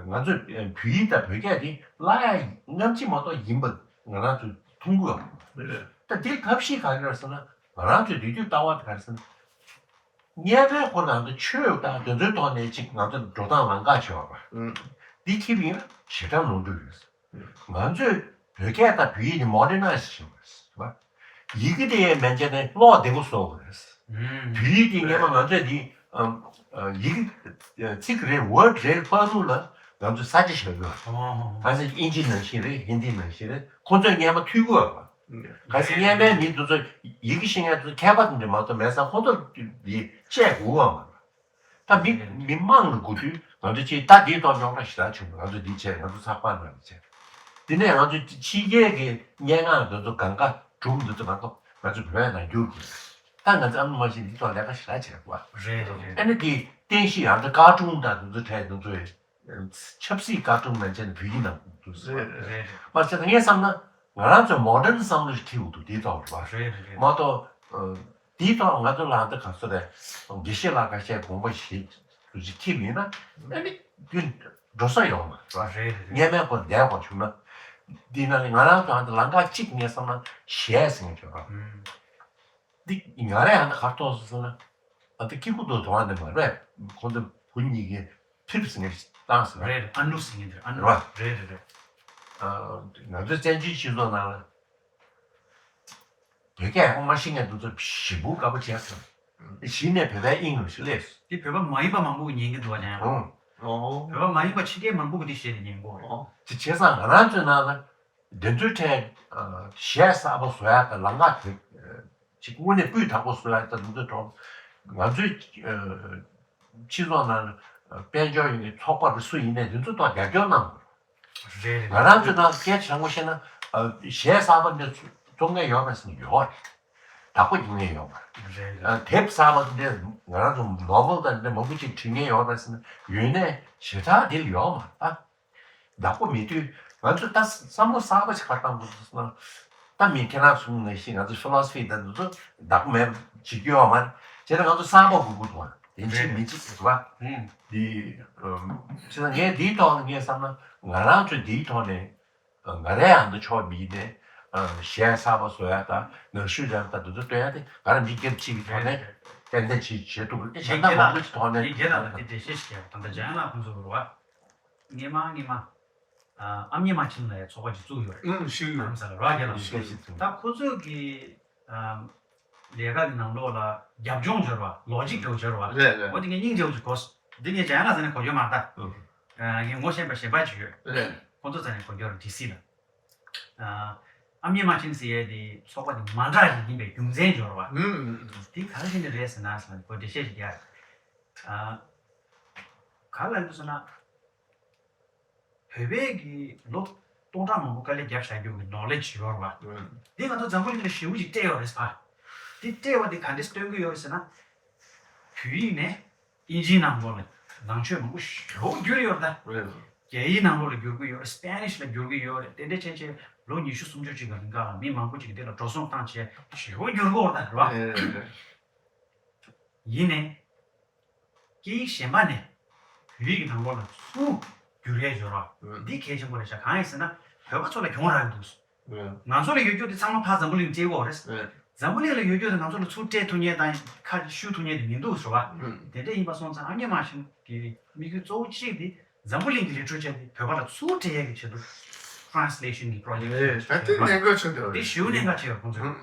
ང་ཚོས་བོད་ཡིག་དང་བོད་སྐད་དེ་བརླག་ཡ་སྔ་ཕྱི་མ་གཏོགས་ཡིན་པ་ང་རང་ཚོས་མཐོང་གི་ཡོད་མ་རེད། ད་དེ་ཐབས་ཤེས་ག་རེ་རེད་ཟེར་ན་ང་རང་ཚོས་དེ་དུས་ལྟ་བ་དེ་ག་རེ་ཟེར་ན། སྔོན་མའི་སྐོར་ང་ཚོ་ཆོས་དང་དེ་ཚོའི་ཐོག་ནས་ཅིག་ང་ཚོ་འགྲོ་སྟངས་ལམ་ཁ་བྱེད་པ་རེད། འདི་ཁྱེར་བ་ཡིན་ན་ཞེ་དྲག་ནོར་འཁྲུལ་ཡོད། ང་ཚོས་བོད་སྐད་དང་བོད་ཡིག་དེ་མོ་ཌེ་ནའི་ཛི་བྱུང་བ་རེད། ཡི་གེ་དེ་མན་ཆད་ནས་ཀློག་བདེ་པོ་བཟོ་དགོས་རེད། བོད་ཡིག་དེ་སྔོན་མ་ང་ཚོས་འདི་ཡི་གེ་ཚིག་རེ་ཝར་ཌི་རེ་ཕར་ཚུར་ལ་ང་ཚོས་གསར་བརྗེ་བྱ་དགོས། གལ་སྲིད་དབྱིན་ཇི་ནང་བཞིན་རེད། ཧིན་དི་ནང་བཞིན་རེད། ཁོ་ཚོས་སྔོན་མ་འཐུས་དགོས་པ། གལ་སྲིད་སྔོན་མའི་མི་དེ་ཚོ་ཡི་གེ་ཤེས་མཁན་དེ་ཚོ་མཁས་པ་དེ་འདྲ་མ་གཏོགས་མེད་ཙང་ཁོ་ཚོ་འདི་དཔྱད་དགོས་པ་མ་རེད། ད་མི་མི་མང་ལ་གོ་དུས་ང་ཚོ་ཅིག་ད་འདིའི་ཐོག་རྙོག་དྲ་ཞེ་དྲག་བྱུང་། ང་ཚོ་འདི་བྱས། ང་ཚོ་ཚགས་པར་ནང་བྱས། དེ་ནས་ང་ཚོ་ཕྱི་རྒྱལ་གྱི་སྙན་ངག་འདི་ཚོ་གང་ག་སྒྲུང་འདི་ཚོ་མ་གཏོགས་ང་ཚོ་བོད་ནང་བསྒྱུར་དགོས། ད་ང་ཚོ་ཨ་མ་མ་ཤེས་འདི་ཐོག་ལས་ཀ་ཞེ་དྲག་བྱས་པ་རེད། རེད་རེད། ཨ་ནི་དེ་རྟེན་གཞི་ང་ཚོ་ཀར་ཀྲུང་དང་འདི་ཚོ་གྲས་འདི་ཚོ་ཆབ་སྲིད་བཀའ་དྲུང་མན་ཆད་ནས་བོད་ཡིག་ནང་འདུག་ཟེར། རེད་རེད། མ་ཟད་ངས་བསམ་ན་ང་རང་ཚོའི་མོ་ཌན་བསམ་བློ་ཞིག་ཁྱེར་དགོས་འདུག་དེའི་ཐོག་རེད་པ། རེད་རེད་རེད། མ་གཏོགས་ཨ་དེའི་ཐོག་ང་ཚོ་ལ་འདི་ག་ཚོད་རེད། དགེ་བཤེས་ལགས་ཁ་ཤས་དགོངས་པ་ཞིག་ཞིག་ཁྱེར་ཡིན་ན་ཨ་ནི་རྒྱུན་འགྲོ་ས་ཡོང་མ་རེད་པ། རེད་རེད་རེད། སྔོན་མའི་སྐོར་བསྡད་དགོས་བྱུང་ན། འདི་ན་ང་རང་ཚོ་ལམ་ཁ་གཅིག་ངས་བསམ་ན་གཞས་ཟེར་མཁན་ཅིག་ཡོད་པ། ཨུམ། འདི་ང་རང་ཡང་ད་གར་གཏོགས་སོང་ཟེར་ན། ཨ་འདི་ཀི་ཀུ་དོ་དོ་བ་འདི་མ་རེད། ཁོང་ཚོ་བུ་གཉིས་ཀྱིས་ཕིབ་ཟེར་ནས་བཏང་ཟེར་ན། རེད། ཨ་ནུ་ཟེར་མཁན་དེ་རེད། ཨ་ནུ། རེད། རེད་རེད་རེད། ཨ་ང་ཚོའི་བཙན་བྱོལ་སྤྱི་ཚོགས་ནང་ལ་བོད་སྐད་ཡག་པོ་མ་ཤེས་མཁན་དེ་ཚོ་ཞེ་པོ་དགའ་པོ་བྱས་སོང་། གཞི་ནས་བོད་པའི་དབྱིངས་ལ་ཞིག་སླེབས་སོང་། འདི་བོད་པ་མ་ཡིན་པ་མང་པོ་གིས་ཉན་གྱི་འདུག་བ་ཀྱང་། ཨོ། ཨོ། བོད་པ་མ་ཡིན་པ་ཕྱི་རྒྱལ་མང་པོ་གིས་འདི་བཤད་ནས་ཉན་གོ། ཨོ། དེ་བྱས་ཙང་ང་རང་ཚོའི་ནང་ལ། འདི་ཚོའི་གྲས་གཞས་གསར་པ་བཟོ་ཡག་དང་ལམ་ཁ་དེ་ཅིག་དངོས་གནས་སྤུས་དག་པོ་བཟོ་ཡག་དང་འདི་ཚོའི་ཐོག་ང་ཚོའི་སྤྱི་ཚོགས་ནང་དཔལ་འབྱོར་ཡིན་ནའི་ཚོགས་པ་རེ་སུ་ཡིན་ནའི་འདི་ཚོའི་ཐོག་རྒྱབ་སྐྱོར་གནང་དགོས། རེད་རེད། ང་རང་ཚོའི་ནང་སྐད་ཆ་དྲང་པོ་བཤད་ན་གཞས་གསར་པ་འདི་བཙུགས་མཁན་ཡོད་པ་ཟེར་ན་ཡོད་རེད། བདག་པོ་རྒྱག་མཁན་ཡོད་མ་རེད། རེད་རེད། དེབ་གསར་པ་འདི་ང་རང་ཚོ་ནོ་བེལ་དང་འདི་མང་པོ་ཅིག་བྲིས་མཁན་ཡོད་པ་ཟེར་ན་ཡོད་ནའི་ཞེ་དྲག་འདི་ལ་ཡོད་མ་རེད། བདག་པོ་མེད་དུས་ང་ཚོས་ད་བསམ་བློ་གསར་པ་ཞིག་ག་བཏང་དགོས་འདུག་ཟེར་ན། ད་མི་ཁྱེད་རང་གསུངས་ནང་བཞིན་ང་ཚོ་ཕི་ལོ་སི་ཕི་དང་འདི་ཚོ་བདག་པོ་མེད་བྱེད་རྒྱུ་ཡོད་མ་རེད། བྱས་ན་ང་ཚོ་གསར་པ་དགོས་ཀྱི་འདུག་བ། དེ་འཆི་མི་འཆི་ཟེར་བ། ཨུམ། འདི་ཨམ་བྱས་ན་ངས་འདིའི་ཐོག་ནས་ངས་བསམ་ན་ང་རང་ཚོས་འདིའི་ཐོག་ནས་ང་རའི་ཨ་མདོ་ཕྱོགས་མི་ནས་གཞས་གསར་པ་བཟོ་ཡ་དང་ནང་ཆོས་རང་དང་འདི་ཚོ་སྟོན་ཡ་དེ་ང་རང་མི་སྒེར་གཅིག་གི་ཐོག་ནས་ཏན་ཏན་བྱེད་བྱེད་ཐུབ་རེད། གཞན་པ་མང་པོ་ཞིག་ཐོག་ནས། ངས་རྒན་ལགས་ལ་འདི་འགྲེལ་བཤད་ཞིག་བརྒྱབ། ད་ལྟ་འཇམ་དབྱངས་ལགས་ཁོང་ཚོ་གི་རེད་བ། སྔས་མ་སྔས་མ། ཨ་མྱེས་རྨ་ཆེན་ལ་ཡང་ཚོགས་པ་ཅིག་བཙུགས་ཡོད་རེད། ཨུམ་ཞུས་ཡོད། ཨམ་ས་ལ་ར་རྒྱ་ལ་ཞུས་ཞུས། ད་ཁོ་ཚོས་ཀྱི་ཨམ་ལས་ཀ་གི་ནང་ལོགས་ལ་རྒྱབ་ལྗོངས་སྦྱོར་བ་ལོ་ཇིག་འདྲ་བོ་སྦྱོར་བ། རེད་རེད། འོ་དེ་ངས་སྙིང་རྗེ་བོ་ཅིག་གོ་སོང་། འདི་ངས་འཇམ་དབྱངས་ལགས་ཟེར་ནས་གོ་རྒྱུ་མ་རེད་ད། ཨུམ། ཨ་ངས་ངོ་ཤེས་པ་གཞན་པ་ཅིག་ཡོད། རེད། ཁོ་ཚོ་ཟེར་ནས་གོ་རྒྱུ་རེད། ཌི་སི་ལ། ཨ་ཨ་མྱེས་རྨ་ཆེན་ཟེར་ཡས་དེ་ཚོགས་པ་དེ་མ་འདྲ་ཞིག་ཡིན་པའི་རྒྱུ་མཚན་སྦྱོར་བ། ཨུམ་ཨུམ་ཨུམ། དེ་ག་རེ་བྱས་ནས་རེད་ཟེར་ན་ཟེར་ནས་ཁོ་འགྲེལ་བཤད་ཅིག་རྒྱག་ཨ་ག་རེ་ལབ་འདུག་ཟེར་ན། བོད་པའི་གི་ལོ་སྟོང་ཕྲག་མང་པོ་དཀའ་ལས་བརྒྱབ་བཞག་རྒྱུ་གི་ནོ་ལེ་ཇི་ཡོད་རེད་བ། ཨུམ། འདི་ང་ཚོ་འཛམ་བུ་གླིང་ལ་ཞེ་པོ་ཅིག་སྤྲད་ཡོད་རེད་ཟེར་བ། འདི་སྤྲད་པ་འདི་ག་འདྲས་སྟོན་གི་ཡོད་རེད་ཟེར་ན། བོད་ཡིག་ནས་དབྱིན་ཇིའི་ནང་ལོགས་ལ་ནང་ཆོས་མང་པོ་ཞེ་པོ་བསྒྱུར་ཡོད་རེད་ད། རེད། རྒྱ་ཡིག་ནང་ལོགས་ལ་བསྒྱུར་གྱི་ཡོད་རེད། སྤེ་ནིཤ་ལ་བསྒྱུར་གྱི་ཡོད་རེད། དེ་འདྲ་བྱས་བྱས་ལོ་ཉི་ཤུ་སུམ་ཅུ་ཅིག་གི་རིང་ག་ལ་མི་མང་པོ་ཅིག་གིས་དེ་ལ་འགྲོ་སོང་བཏང་བྱས་ཞེ་པོ་བསྒྱུར་གྱི་ཡོད་རེད་ད། རེད་བ། ཨེ། ཡིན་ནའི། སྐད་ཡིག་གཞན་པ་ནས་བོད་ཡིག་གི་ནང་ལོགས་ལ་ཚུར་བསྒྱུར་ཡས་ཡོད་རེད་བ། ཨེ། འདི་གལ་ཆེན་པོ་རེད་ཤག་གང་ཡིན་ཟེར་ན་བོད་པ་ཚོ་ལ་གྱོང་རག་གི་འདུག་ཨེ། ང་ཚོ་ལ་ཡོད་རྒྱུ་དེ་ཚང་མ་ཕར་འཛམ་བུ་གླིང་སྤྲད་དགོས་རེད། ཨེ། འཛམ་བུ་གླིང་ལ་ཡོད་རྒྱུ་དེ་ང་ཚོ་ལ་ཚུར་སྤྲད་ཐུབ་མཁན་དང་ཁ་ཞུ་ཐུབ་མཁན་དེ་མི་འདུག་ཟེར་བ། ཨེ། དེ་འདྲ་ཡིན་པ་སོང་ཙང་ཨ་མྱེས་རྨ་ཆེན་གྱི་དམིགས་ཡུལ་གཙོ་བོ་གཅིག་དེ་འཛམ་བུ་གླིང་གི་ལི་ཊེ་རེ་ཅར་དེ་བོད་པ་ལ་ཚུར་སྤྲད་ཡས་ཀྱི་ཆེད་དུ་ཊེ་རན་སི་ལེ་ཤན་གྱི་པོ་རོ་ཇེག་ཊི་ཅིག་ཨེ། ད་དེ་གནད་འགག་ཆེན་པོ་རེད། དེ་ཞེ་པོ་གནད་འགག་ཆེ་བ་ཁོང་ཚོས།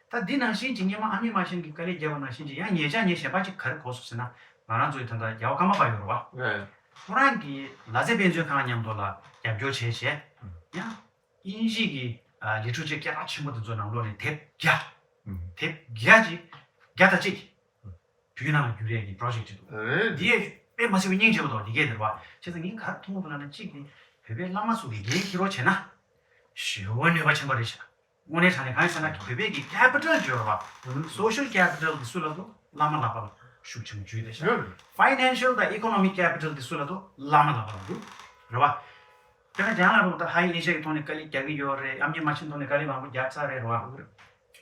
ཨེ། ད་འདི་ནང་བཞིན་གྱི་སྔོན་མ་ཨ་མྱེས་རྨ་ཆེན་གྱིས་དཀའ་ལས་བརྒྱབ་པ་ནང་བཞིན་གྱི་ཡང་ཉེ་ཆར་ངས་གཞན་པ་ཅིག་ག་རེ་གོ་སོང་ཟེར་ན། ང་རང་ཚོའི་ད་ལྟ་རྒྱལ་བ་ཀརྨ་པ་ཡོད་རེད་བ། ཨེ། ཁོ་རང་གིས་ལ་རྩེ་དཔེ་མཛོད་ཁང་མཉམ་དུ་ལ་རྒྱབ་སྐྱོར་བྱས་བྱས། ཡང་དབྱིན་ཇི་གི་ལི་ཊེ་རེ་ཅར་སྐད་གྲགས་ཆེན་པོ་དེ་ཚོའི་ནང་ལོགས་ནས་དེབ་བརྒྱ། དེབ་བརྒྱ་ཅིག་བརྒྱ་དང་གཅིག་བོད་ནང་ལ་བསྒྱུར་ཡས་ཀྱི་པོ་རོ་ཇེག་ཊི་ཅིག་འདུག་ཨེ། འདི་ཡས་དཔེ་མ་སྲིད་པའི་སྙིང་རྗེ་པོ་འདུག་འདི་གས་དེ་རེད་བ། བྱས་ཙང་ངས་ག་རེ་མཐོང་གི་འདུག་ལབ་ན། གཅིག་དེ་བོད་པའི་བླ་མ་ཚོ་གིས་འགན་འཁྱེར་རོགས་བྱས་ན་ཞེ་པོ་ནུས་པ་ཆེན་པོ་རེད་ཤག་དངོས་གནས་དྲང་གནས་གང་ཡིན་ཟེར་ན་བོད་པའི་གི་ཀེ་པི་ཊལ་ཡོད་རེད་བ། སོ་ཤལ་ཀེ་པི་ཊལ་དེ་སུ་ལབ་འདུག་བླ་མ་ལག་པ་ལ་ཤུགས་ཆེན་པོ་འཇུས་བསྡད་ཤག་ཡོད་རེད། ཕའི་ནན་ཤལ་དང་ཨི་ཀོ་ནོ་མིག་ཀེ་པི་ཊལ་དེ་སུ་ལབ་འདུག་བླ་མ་ལག་པ་ལ་འདུག་རེད་བ། དཔེར་ན་རྒྱ་ནག་ལ་རུང་ད་ཧྭ་ཡིག་ཨེ་ཤི་ཡ་གི་ཐོག་ནས་དཀའ་ལས་རྒྱག་གི་ཡོད་རེད། ཨ་མྱེས་རྨ་ཆེན་ཐོག་ནས་དཀའ་ལས་མང་པོ་རྒྱག་ཚར་རེད་རེད་བ།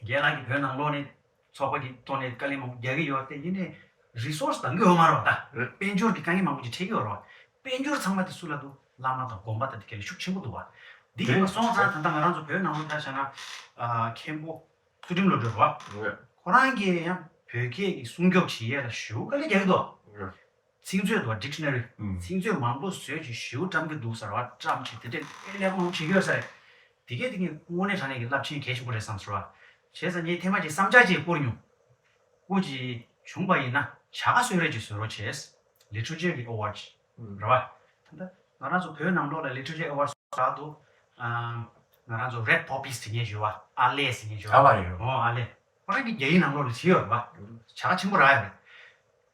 རྒན་ལགས་ཀྱིས་བོད་ནང་ལོགས་ནས་ཚོགས་པ་གི་ཐོག་ནས་དཀའ་ལས་མང་པོ་རྒྱག་གི་ཡོད་རེད། དེ་ཡིན་ནའི་རི་སོར་སི་འདང་གི་ཡོད་མ་རེད་བ། ད་རེད། དཔལ་འབྱོར་གྱི་དཀའ་ངལ་མང་པོ་ཅིག་འཕྲད་ཀྱི་ཡོད་རེད་བ། དཔལ་འབྱོར་ཚང་མ་དེ་སུ་ལ་འདུག་བླ་མ་དང་དགོན་པ་དང་དེ་ག་ལ་ཤུགས་ཆེན་པོ་འདུག་བ། འདི་ཡིན་པ་སོང་ཙང་ད་ལྟ་ང་རང་ཚོ་བོད་ནང་ལོགས་ད་བཞག་ན། ཨ། མཁན་པོ་ཚུལ་ཁྲིམས་བློ་གྲོས་རེད་བ། རེད། ཁོ་རང་གིས་ཡང་བོད་སྐད་ཀྱི་སྲུང་སྐྱོབ་བྱེད་ཡས་ལ་ཞེ་པོ་དཀའ་ལས་རྒྱག་གི་འདུག་རེད། ཚིག་མཛོད་དང་ཌིག་ཤ་ན་རི། ཨུམ། ཚིག་མཛོད་མང་པོ་བཟོས་ཅིག་ཞེ་པོ་བཀྲམ་གྱི་འདུག་ཟེར་བ། བཀྲམ་བྱས་དེ་འདྲས་དཔེ་ལེགས་མང་བྱེད་ཀྱི་ཡོད་ས་རེད། དེ་གས་དེ་ངས་དངོས་གནས་དྲང་གནས་ཀྱི་རླབས་ཆེན་གལ་ཆེན་པོ་རེད་བསམ་སོང་བ། བྱས་ཙང་ངས་ཐེངས་མ་གཅིག་བསམ་འཆར་ཅིག་བསྐུར་མྱོང་། སྐུ་མཁྱེན་བྱུང་བ་ཡིན་ན་བྱ་དགའ་གསོལ་རས་ཅིག་བཟོ་རོགས་བྱས། ལི་ཊེ་རེ་ཅར་གྱི་ཨེ་ཝར་ཌི་ཅིག་ཨུམ། རེད་བ། ད་ལྟ་ང་རང་ཚོ་བོད་ནང་ལོགས་ལ་ལི་ཊེ་རེ་ཅར་ཨེ་ཝར་ཌི་རག་འདུག་ཨ། ང་རང་ཚོ་རེཌ་པོ་པི་ཟེར་མཁན་ཞིག་ཡོད་བ། ཨ་ལེ་ཟེར་མཁན་ཞིག་ཡོད་བ། ཨ་ལེ་ཡོད། ཨོ་ཨ་ལེ། ཁོ་རང་གིས་རྒྱ་ཡིག་ནང་ལོགས་ལ་བྲིས་ཡོད་རེད་བ། བྱ་དགའ་ཆེན་པོ་རག་ཡོད་རེད།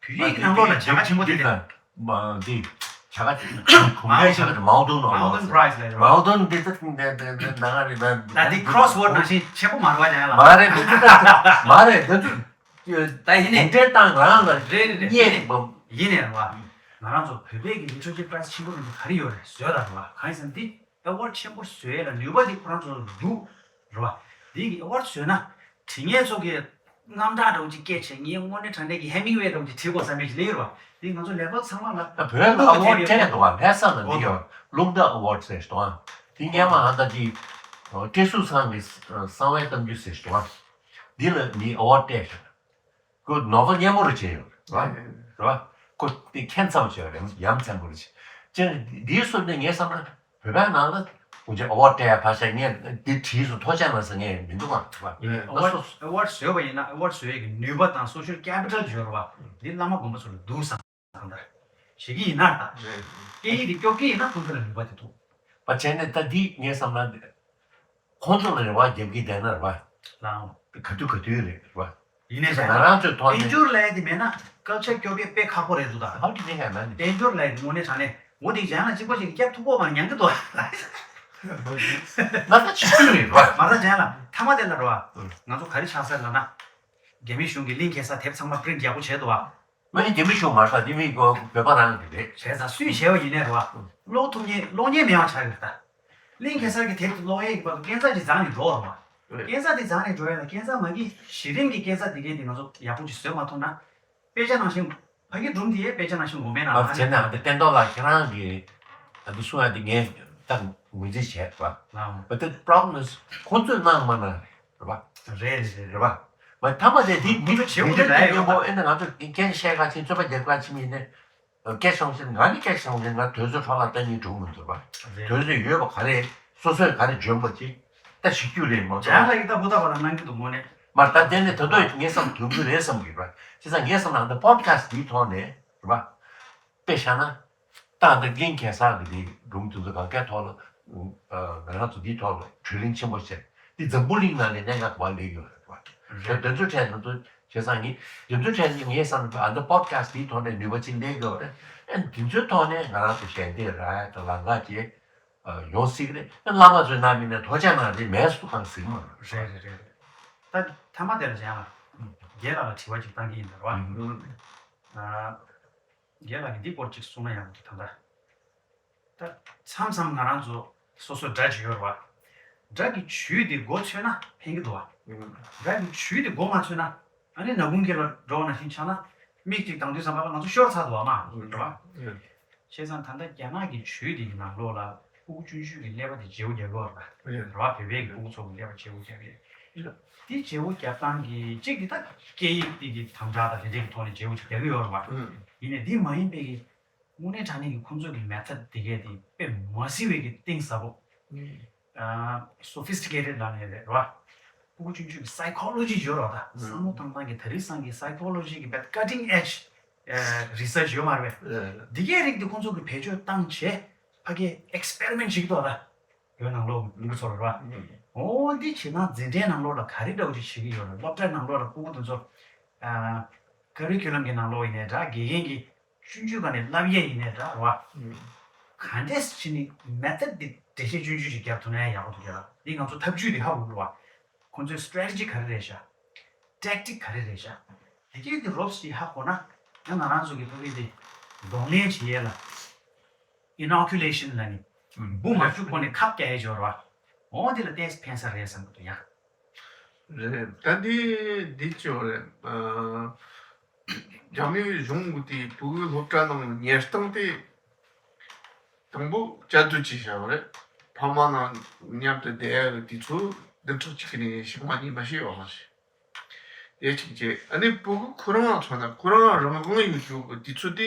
བོད་ཡིག་གི་ནང་ལོགས་ལ་བྱ་དགའ་ཆེན་པོ་དེ་རེད། མ་འདི་བྱ་དགའ་གོང་འཕེལ་བྱ་དགའ་མའོ་ཏུན་ཨེ་ཝར་ཌི། མའོ་ཏུན་པ་རའི་ཛི་ལབ་ཡོད་རེད། མའོ་ཏུན་འདི་ད་འདི་འདི་འདི་ནང་རེད་ད། ད་འདི་ཁྲོ་སི་ཝར་ཌི་ནང་བཞིན་ཆེན་པོ་མ་རེད་བ། ཡང་ལ། མ་རེད་འདི་འདི་ད་མ་རེད་འདི་འདི། ད་ཡིན་ནས། གོང་འཕེལ་བཏང་རང་ལ་རེད་རེད་རེད། རྙེད་པ། ཡིན་ནས་རེད་བ། ང་རང་ཚོ་བོད་པའི་གི་ལི་ཊེ་རེ་ཅར་པ་རའི་ཛི་ཆེན་པོ་རེད་འདི་ག་རེ་ཡོད་རེད། བཟོས་ལ་རེད་བ། གང་ཡིན་ཟེར་ན་འདི། ཨེ་ཝར་ཌི་ཆེན་པོ་བཟོ་ཡས་ལ་ནུས་པ་འདི་ཁོ་རང་ཚོ་ལ་འདུག་རེད་བ། འདི་གི་ཨེ་ཝར་ཌི་བཟོས་ན། བྲིས་མཁན་ཚོ་གི་རྣམ་གྲངས་འདྲ་བོ་ཅིག་སྐད་ཆ་ངས་དངོས་གནས་དྲང་གནས་ཀྱི་ཧེ་མིང་ཝེ་འདྲ་བོ་ཅིག་བྲིས་དགོས་བསམ་པའི་ཅིག་སླེབས་ཡོད་རེད་བ། འདི་ང་ཚོ་ལས་བབ་ཚང་མ་ལ། ད་བོད་ལ་ཨེ་ཝར་ཌི་སྤྲད་འདུག་བ། ལྷ་ས་ལ་འདི་ཡོད། རླུང་རྟ་ཨེ་ཝར་ཌི་ཟེར་འདུག་ཨ། འདི་སྔོན་མ་ཨ་ད་ཅིག་བཀྲས་ཟུར་ཚང་གི་གསང་བའི་གཏམ་རྒྱུད་ཟེར་འདུག་ཨ། འདི་ལ་ནི་ཨེ་ཝར་ཌི་སྤྲད་ཤག་ཁོ་ནོ་བེལ་མཉམ་པོ་རེ་བྱས་ཡོད་རེད་བ། རེད་བ། ཁོ་དེ་ཁྱད་མཚར་བྱས་རེད། ཡ་མཚན་པོ་རེ་བྱས། ཅེས་འདིའི་སོ་ནས་ངས་བསམ་ན་བོད་པའི་ནང་ལ་ཁོང་ཚོས་ཨེ་ཝར་ཌི་སྤྲད་ཡ་ཕར་བཞག་ངས་འདི་བྲིས་སོང་ཐུགས་རྗེ་གནང་ཟེར་ངས་མི་འདུག་ཨ། རེད་བ། ཨེ་ཝར་ཌི་ཨེ་ཝར་ཌི་བཟོས་པ་ཡིན་ན་ཨེ་ཝར་ཌི་བཟོ་ཡས་ཀྱི་ནུས་པ་དང་སོ་ཤལ་ཀེ་པི་ཊལ་ཡོད་རེད་བ། འདི་བླ་མ་དགོན་པ་ཚོ་ལ་འདུག་བསམ་གང་ལྟར་བྱེད་ཀྱི་ཡིན་ན་ད། རེད། སྐད་ཡིག་འདི་སྐྱོབ་ཀྱི་ཡིན་ན་ཁོང་ཚོ་ལ་ནུས་པ་དེ་འདུག་པ། བྱས་ནས་ད་འདི་ངས་བསམ་ན་ཁོང་ཚོ་ལ་རེ་བ་རྒྱབ་ཀྱི་བསྡད་ན་རེད་བ། ལའང་། ག་དུས་ག་དུས་རེད་བ། ཡིན་ནའི་ང་རང་ཚོའི་ཐོག་ནས་དཔལ་འབྱོར་ལས་དེ་མེད་ན་སྐད་ཆ་སྐྱོབ་ཡས་དཔེ་ཁག་པོ་རེད་འདུག་ད། ཧ་གི་ནས་ཡང་ན་ནི། དཔལ་འབྱོར་ལས་དེ་དངོས་གནས་དྲང་གནས་འོ་དེ་གཞན་ལ་གཅིག་པ་ཞིག་སྐྱབས་ཐུབ་ཀྱི་མ་རེད། ཉན་གི་འདུག་ང་ད་ཆིག་སྒྲིལ་རེད་བ། མ་ར་གཞན་ལ་མཐའ་མ་དེ་ལ་རེད་བ། ང་ཚོ་ག་རེ་ཆགས་ཟེར་ལབ་ན། རྒྱ་མི་གཞུང་གིས་གླིང་གེ་སར་དེབ་ཚང་མ་པི་རིན་ཊི་ཡག་པོ་བྱས་འདུག་བ། མ་ནི་རྒྱ་མི་གཞུང་མ་རེད་ད། འདི་མི་བོད་པ་རང་གི་རེད། བྱས་ཙང་སུས་བྱས་པ་ཡིན་ནའི་རེད་བ། ཀློག་ཐུབ་མཁན་ཀློག་མཁན་མེད་པ་ཆགས་ཡོད་ད། གླིང་གེ་སར་གྱི་དེབ་དེ་ཀློག་ཡས་ཀྱི་བར་དུ་ཀན་སར་གྱི་རྫ་ནས་འགྲོ་བ་རེད་བ། ཀན་སར་དེ་རྫ་ནས་འགྲོ་ཡས་ལ་ཀན་སར་མ་གི་གཞི་རིམ་གྱི་ཀན་སར་དེ་གས་དེ་ང་ཚོ་ཡག་པོ་ཅིག་བཟོས་མ་ཐུབ་ན། དཔེ་ཆ་ནང་བཞིན་ཕ་གི་སྒྲུང་དེ་ཡས་དཔེ་ཆ་ནང་བཞིན་ངོ་མས་ན་ཨ་ལ་བྱས་ན་ཨ་ད་བསྟན་རྡོར་ལགས་ཁྱེད་རང་གི་ཨ་ད་གསུང་ཡ་དེ་ངས་ད་ངོས་འཛིན་བྱས་རེད་བ། ལའང་། But the problem is ཁོ་ཚོས་གནང་མ་གནང་རེད་བ། རེད་རེད་རེད། རེད་བ། མ་མཐའ་མ་དེ་འདི་འདི་ཁོ་ཚོ་བྱེད་དགོས་དེ་ལས་ཡོད་པ། ཨེ་ན་ང་ཚོ་སྐད་ཆ་བཤད་ག་ཕྱིན་རྩོད་པ་རྒྱབ་ག་ཕྱིན་ཡིན་ནའི། སྐད་ཆ་བཤད་ང་ནི་སྐད་ཆ་བཤད་ང་དོལ་ཚོ་ཁྲོ་ལ་ལྟ་ཉིན་གྲུང་མི་འདུག་བ། རེད། དོལ་ཚོ་ཡོད་པ་ག་རེ་སོ་སོས་ག་རེ་འཇོན་པ་ཅིག་ད་ཞིག་རྒྱུ་རེད་མ་གཏོགས། ཇ་ལ་ཡི་ད་བུ་ད་བ་ལ་གནང་གི་འདུག་མོ་ནས། མར་ད་དེ་ནས་ད་དོ་ངས་བསམ་དོན་གྱི་རེད་བསམ་གི་བ། བྱས་ཙང་ངས་བསམ་ན་ད་པོ་ཌི་ཁ་སི་ཊི་འདིའི་ཐོག་ནས་རེད་བ། དཔེ་བཞག་ན། ད་འདི་གླིང་གེ་སར་གྱི་འདི་སྒྲུང་དེ་ཚོ་གང་གའི་ཐོག་ལ། ང་རང་ཚོ་འདིའི་ཐོག་ལ་གྲོས་གླེང་ཆེན་པོ་བྱས། འདི་འཛམ་བུ་གླིང་ནང་ནས་གནད་འགག་ག་པར་སླེབས་ཡོད་རེད་བ། རེད། དེ་ཚོའི་གྲས་ང་ཚོ་བྱས་ཙང་ངས་དེ་ཚོའི་གྲས་ནས་ངས་བསམ་ན་ཨ་འདི་པོ་ཌི་ཁ་སི་ཊི་འདིའི་ཐོག་ནས་ནུས་པ་ཅིག་སླེབས་ཡོད་རེད། ཨ་དེ་ཚོའི་ཐོག་ནས་ང་རང་ཚོ་ཞལ་འདེབས་རག་ཡ་དང་ལམ་ཁ་ཅིག་ཡོང་སྲིད་ཀྱི་རེད། ཨ་བླ་མ་ཚོས་གནང་མིན་ནས་ཐོ་ཅག་ནང་རེད་མེད་སུ་གང་ཟིག་མ་རེད། རེད་རེད་རེད། ད་ཐ་མ་དེ་ལ་གཞན་ལ་རྒན་ལགས་ལ་དྲི་བ་ཅིག་བཏང་གི་ཡིན་ད་རེད་བ། ཨ་རྒན་ལགས་ཀྱིས་འདི་སྐོར་ཅིག་གསུང་ན་ཡག་གི་ད་ལྟ། ད་མཚམས་མཚམས་ང་རང་ཚོ་སོ་སོ་སྒྲ་ཅིག་ཡོད་རེད་བ། སྒྲ་གི་ཇུས་དེ་མགོ་ཚོས་ན་ཕན་གྱི་འདུག་བ། སྒྲ་གི་ཇུས་དེ་མགོ་མ་ཚོས་ན། ཨ་ནི་ནག་ཁུང་གི་ལ་འགྲོ་བ་ནང་བཞིན་ཆགས་ན། མིག་ཅིག་གདངས་དུས་ཙམ་པ་ང་ཚོ་ཤོར་ཚར་འདུག་བ་མ་རེད་བ། བྱས་ཙང་ད་ལྟ་རྒྱ་ནག་གི་ཇུས་དེ་གི་ནང་ལོགས་ལ་སྤུ་གུ་ཆུང་ཆུང་གི་ཀླད་པ་དེ་བརྗེ་པོ་རྒྱག་གི་ཡོད་རེད་བ། རེད་བ། བོད་པའི་གི་སྤུ་གུ་ཚོ་གི་ཀླད་པ་བརྗེ་པོ་རྒྱག་གི་རེད། དེ་བརྗེ་པོ་རྒྱག་སྟངས་ཀྱི་གཅིག་དེ་ད་སྐད་ཡིག་དེ་གི་དམ་དྲག་དང་དེ་འདྲའི་གི་ཐོག་ནས་བརྗེ་པོ་ཅིག་རྒྱག་གི་ཡོད་རེད་བ། ཡིན་ནའི་དེ་མ་ཡིན་པའི་གི་དངོས་གནས་དྲང་གནས་ཀྱི་ཁོང་ཚོ་གི་མེ་ཐོད་དེ་གས་དེ་དཔེ་མ་སྲིད་པའི་གི་གཏིང་ཟབ་པོ། ཨ། སོ་ཕི་སི་ཊི་ཀེ་ཊེཌ་ལབ་ནས་རེད་བ། སྤུ་གུ་ཆུང་ཆུང་གི་སའི་ཁོ་ལོ་ཇི་ཡོད་རེད་བ། ད་བསམ་བློ་གཏོང་སྟངས་ཀྱི་དེང་རབས་སང་གི་སའི་ཁོ་ལོ་ཇི་གི་བད་ཀ་ཊིང་ཨེ་ཇི་རི་སར་ཆི་ཡོད་མ་རེད་བས། འདི་གའི་རིགས་དེ་ཁོང་ཚོ་གི་བེད་སྤྱོད་བཏང་བྱས་ཕ་གིའི་ཨེག་སི་པེ་རི་མེན་ཊི་བྱེད་ཀྱི་འདུག་ད། བོད་ནང་ལོགས་མི་གུ་ཚོར་བ། འོ་འདི་བྱེད་སྟངས་འཛིན་གྲྭའི་ནང་ལོགས་ལ་ག་རེ་འདྲ་བོ་ཅིག་བྱེད་ཀྱི་ཡོད་རེད། སློབ་གྲྭའི་ནང་ལོགས་ལ་སྤུ་གུ་དེ་ཚོ་ཀ་རི་ཀུ་ལམ་གྱི་ནང་ལོགས་ཡིན་ནའི་འདྲ། དགེ་རྒན་གྱིས་ཆུང་ཆུང་སྒང་ནས་བསླབ་ཡས་ཡིན་ནའི་འདྲ་རེད་བ། ག་འདྲས་བྱས་ནས་མེ་ཐོད་འདི་འགྲེལ་བཤད་ཆུང་ཆུང་ཞིག་རྒྱབ་ཐུབ་ན་ཡག་པོ་འདུག་ཡ། འདི་ང་ཚོ་ཐབས་ཇུས་འདི་ཧ་གོ་དགོས་རེད་བ། ཁོང་ཚོའི་སི་ཊེ་རེ་ཊི་ཇི་ག་རེ་རེད་ཤག་ཊེག་ཊིག་ག་རེ་རེད་ཤག་དེ་གའི་གི་རོབ་ཙམ་ཧ་གོ་ན་ཡང་ང་རང་ཚོ་གི་ཕ་གི་འདི་གདོང་ལེན་བྱེད་ཡས་ལ། ཨི་ནོ་ཀུ་ལེ་ཤན་ལབ་ནས་འབུ་མ་བཅུག་གོང་ནས་ཁབ་རྒྱག་ཡས་ཅིག་ཡོད་རེད་བ། འོ་འདི་ལ་ཏོག་ཙམ་ཕན་ས་རེད་བསམ་གི་འདུག་ཡ། རེད། ད་འདི་འདི་ཅི་ཡོད་རེད། ཨ། རྒྱ་མིའི་གཞུང་གི་དེ་བོད་ཀྱི་སློབ་གྲྭ་ནང་ཉར་སྟངས་དེ་དང་པོ་བཅའ་སྡོད་བྱས་བཞག་པ་རེད། ཕ་མ་ནང་མཉམ་དུ་བསྡད་ཡག་གི་དུས་ཚོད་བདུན་ཕྲག་གཅིག་གི་ནས་ཞག་མ་གཉིས་མ་ཤེས་པ་མ་ཤེས། དེ་གཅིག་བྱས། ཨ་ནི་བོད་ཀྱི་ཁོ་རང་ལ་མཚོན་ན་ཁོ་རང་རང་དབང་ཡོད་རྒྱུ་གི་དུས་ཚོད་དེ།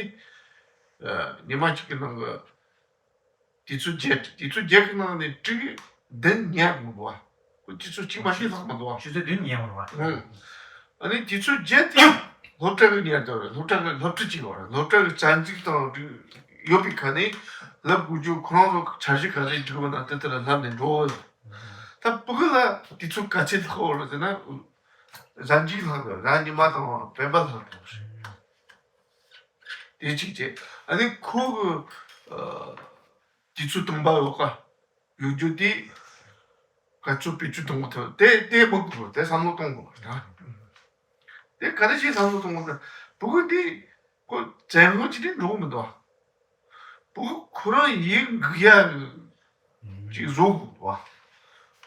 ཨ། ཉི་མ་གཅིག་གི་ནང་གི་དུས་ཚོད་བརྒྱད། དུས་ཚོད་བརྒྱད་ཀྱི་ནང་ནས་ཊིག་བདུན་ཉར་དགོས་པ། ཁོ་དུས་ཚོད་གཅིག་མ་ཞིག་ལྷག་མི་འདུག་བ། ཆུ་ཚོད་བདུན་ཉར་དགོས་པ། ཨང་། ཨ་ནི་དུས་ཚོད་བརྒྱད་དེ་སློབ་གྲྭ་གི་ཉར་དགོས་རེད། སློབ་གྲྭ་གི་སློབ་ཁྲིད་བྱེད་དགོས་རེད། སློབ་གྲྭ་གི་རྩ་འཛུགས་དང་ཡོད་པའི་ཁ་ནས་ལབ་དགོས་རྒྱུ། ཁོ་རང་ཚོ་འཆར་གཞི་ག་རེ་འགྲིག་པ་ན་དེ་ལྟར་ལབ་ནས་འགྲོ་འོས། ད་བོད་ལ་དུས་ཚོད་ག་ཚད་ལྷག་པ་རེད་ཟེར་ན། གཟའ་མཇུག་ལྷག་དགོས། གཟའ་ཉི་མ་དང་སྤེན་པ་ལྷག་དགོས་རེད། དེ་གཅིག་བྱས། ཨ་ནི་ཁོ་གི་ཨ་དུས་ཚོད་སྟོང་པ་ཡོད་ཀ་ཡོད་རྒྱུ་དེ་ག་ཚོད་བེད་སྤྱོད་གཏོང་གི་ཐུབ། དེ་དེ་མི་དགོས། དེ་བསམ་བློ་གཏོང་དགོས་ད། དེ་ག་རེ་བྱས་བསམ་བློ་གཏོང་དགོས་ན། བོད་གི་དེ་ཁོ་བཙན་དབང་བྱས་ཏེ་འགྲོ་གི་མི་འདུག་བ། བོད་ཁོ་རང་ཡིད་འགུག་ཡག་གི་ཅིག་བཟོ་དགོས་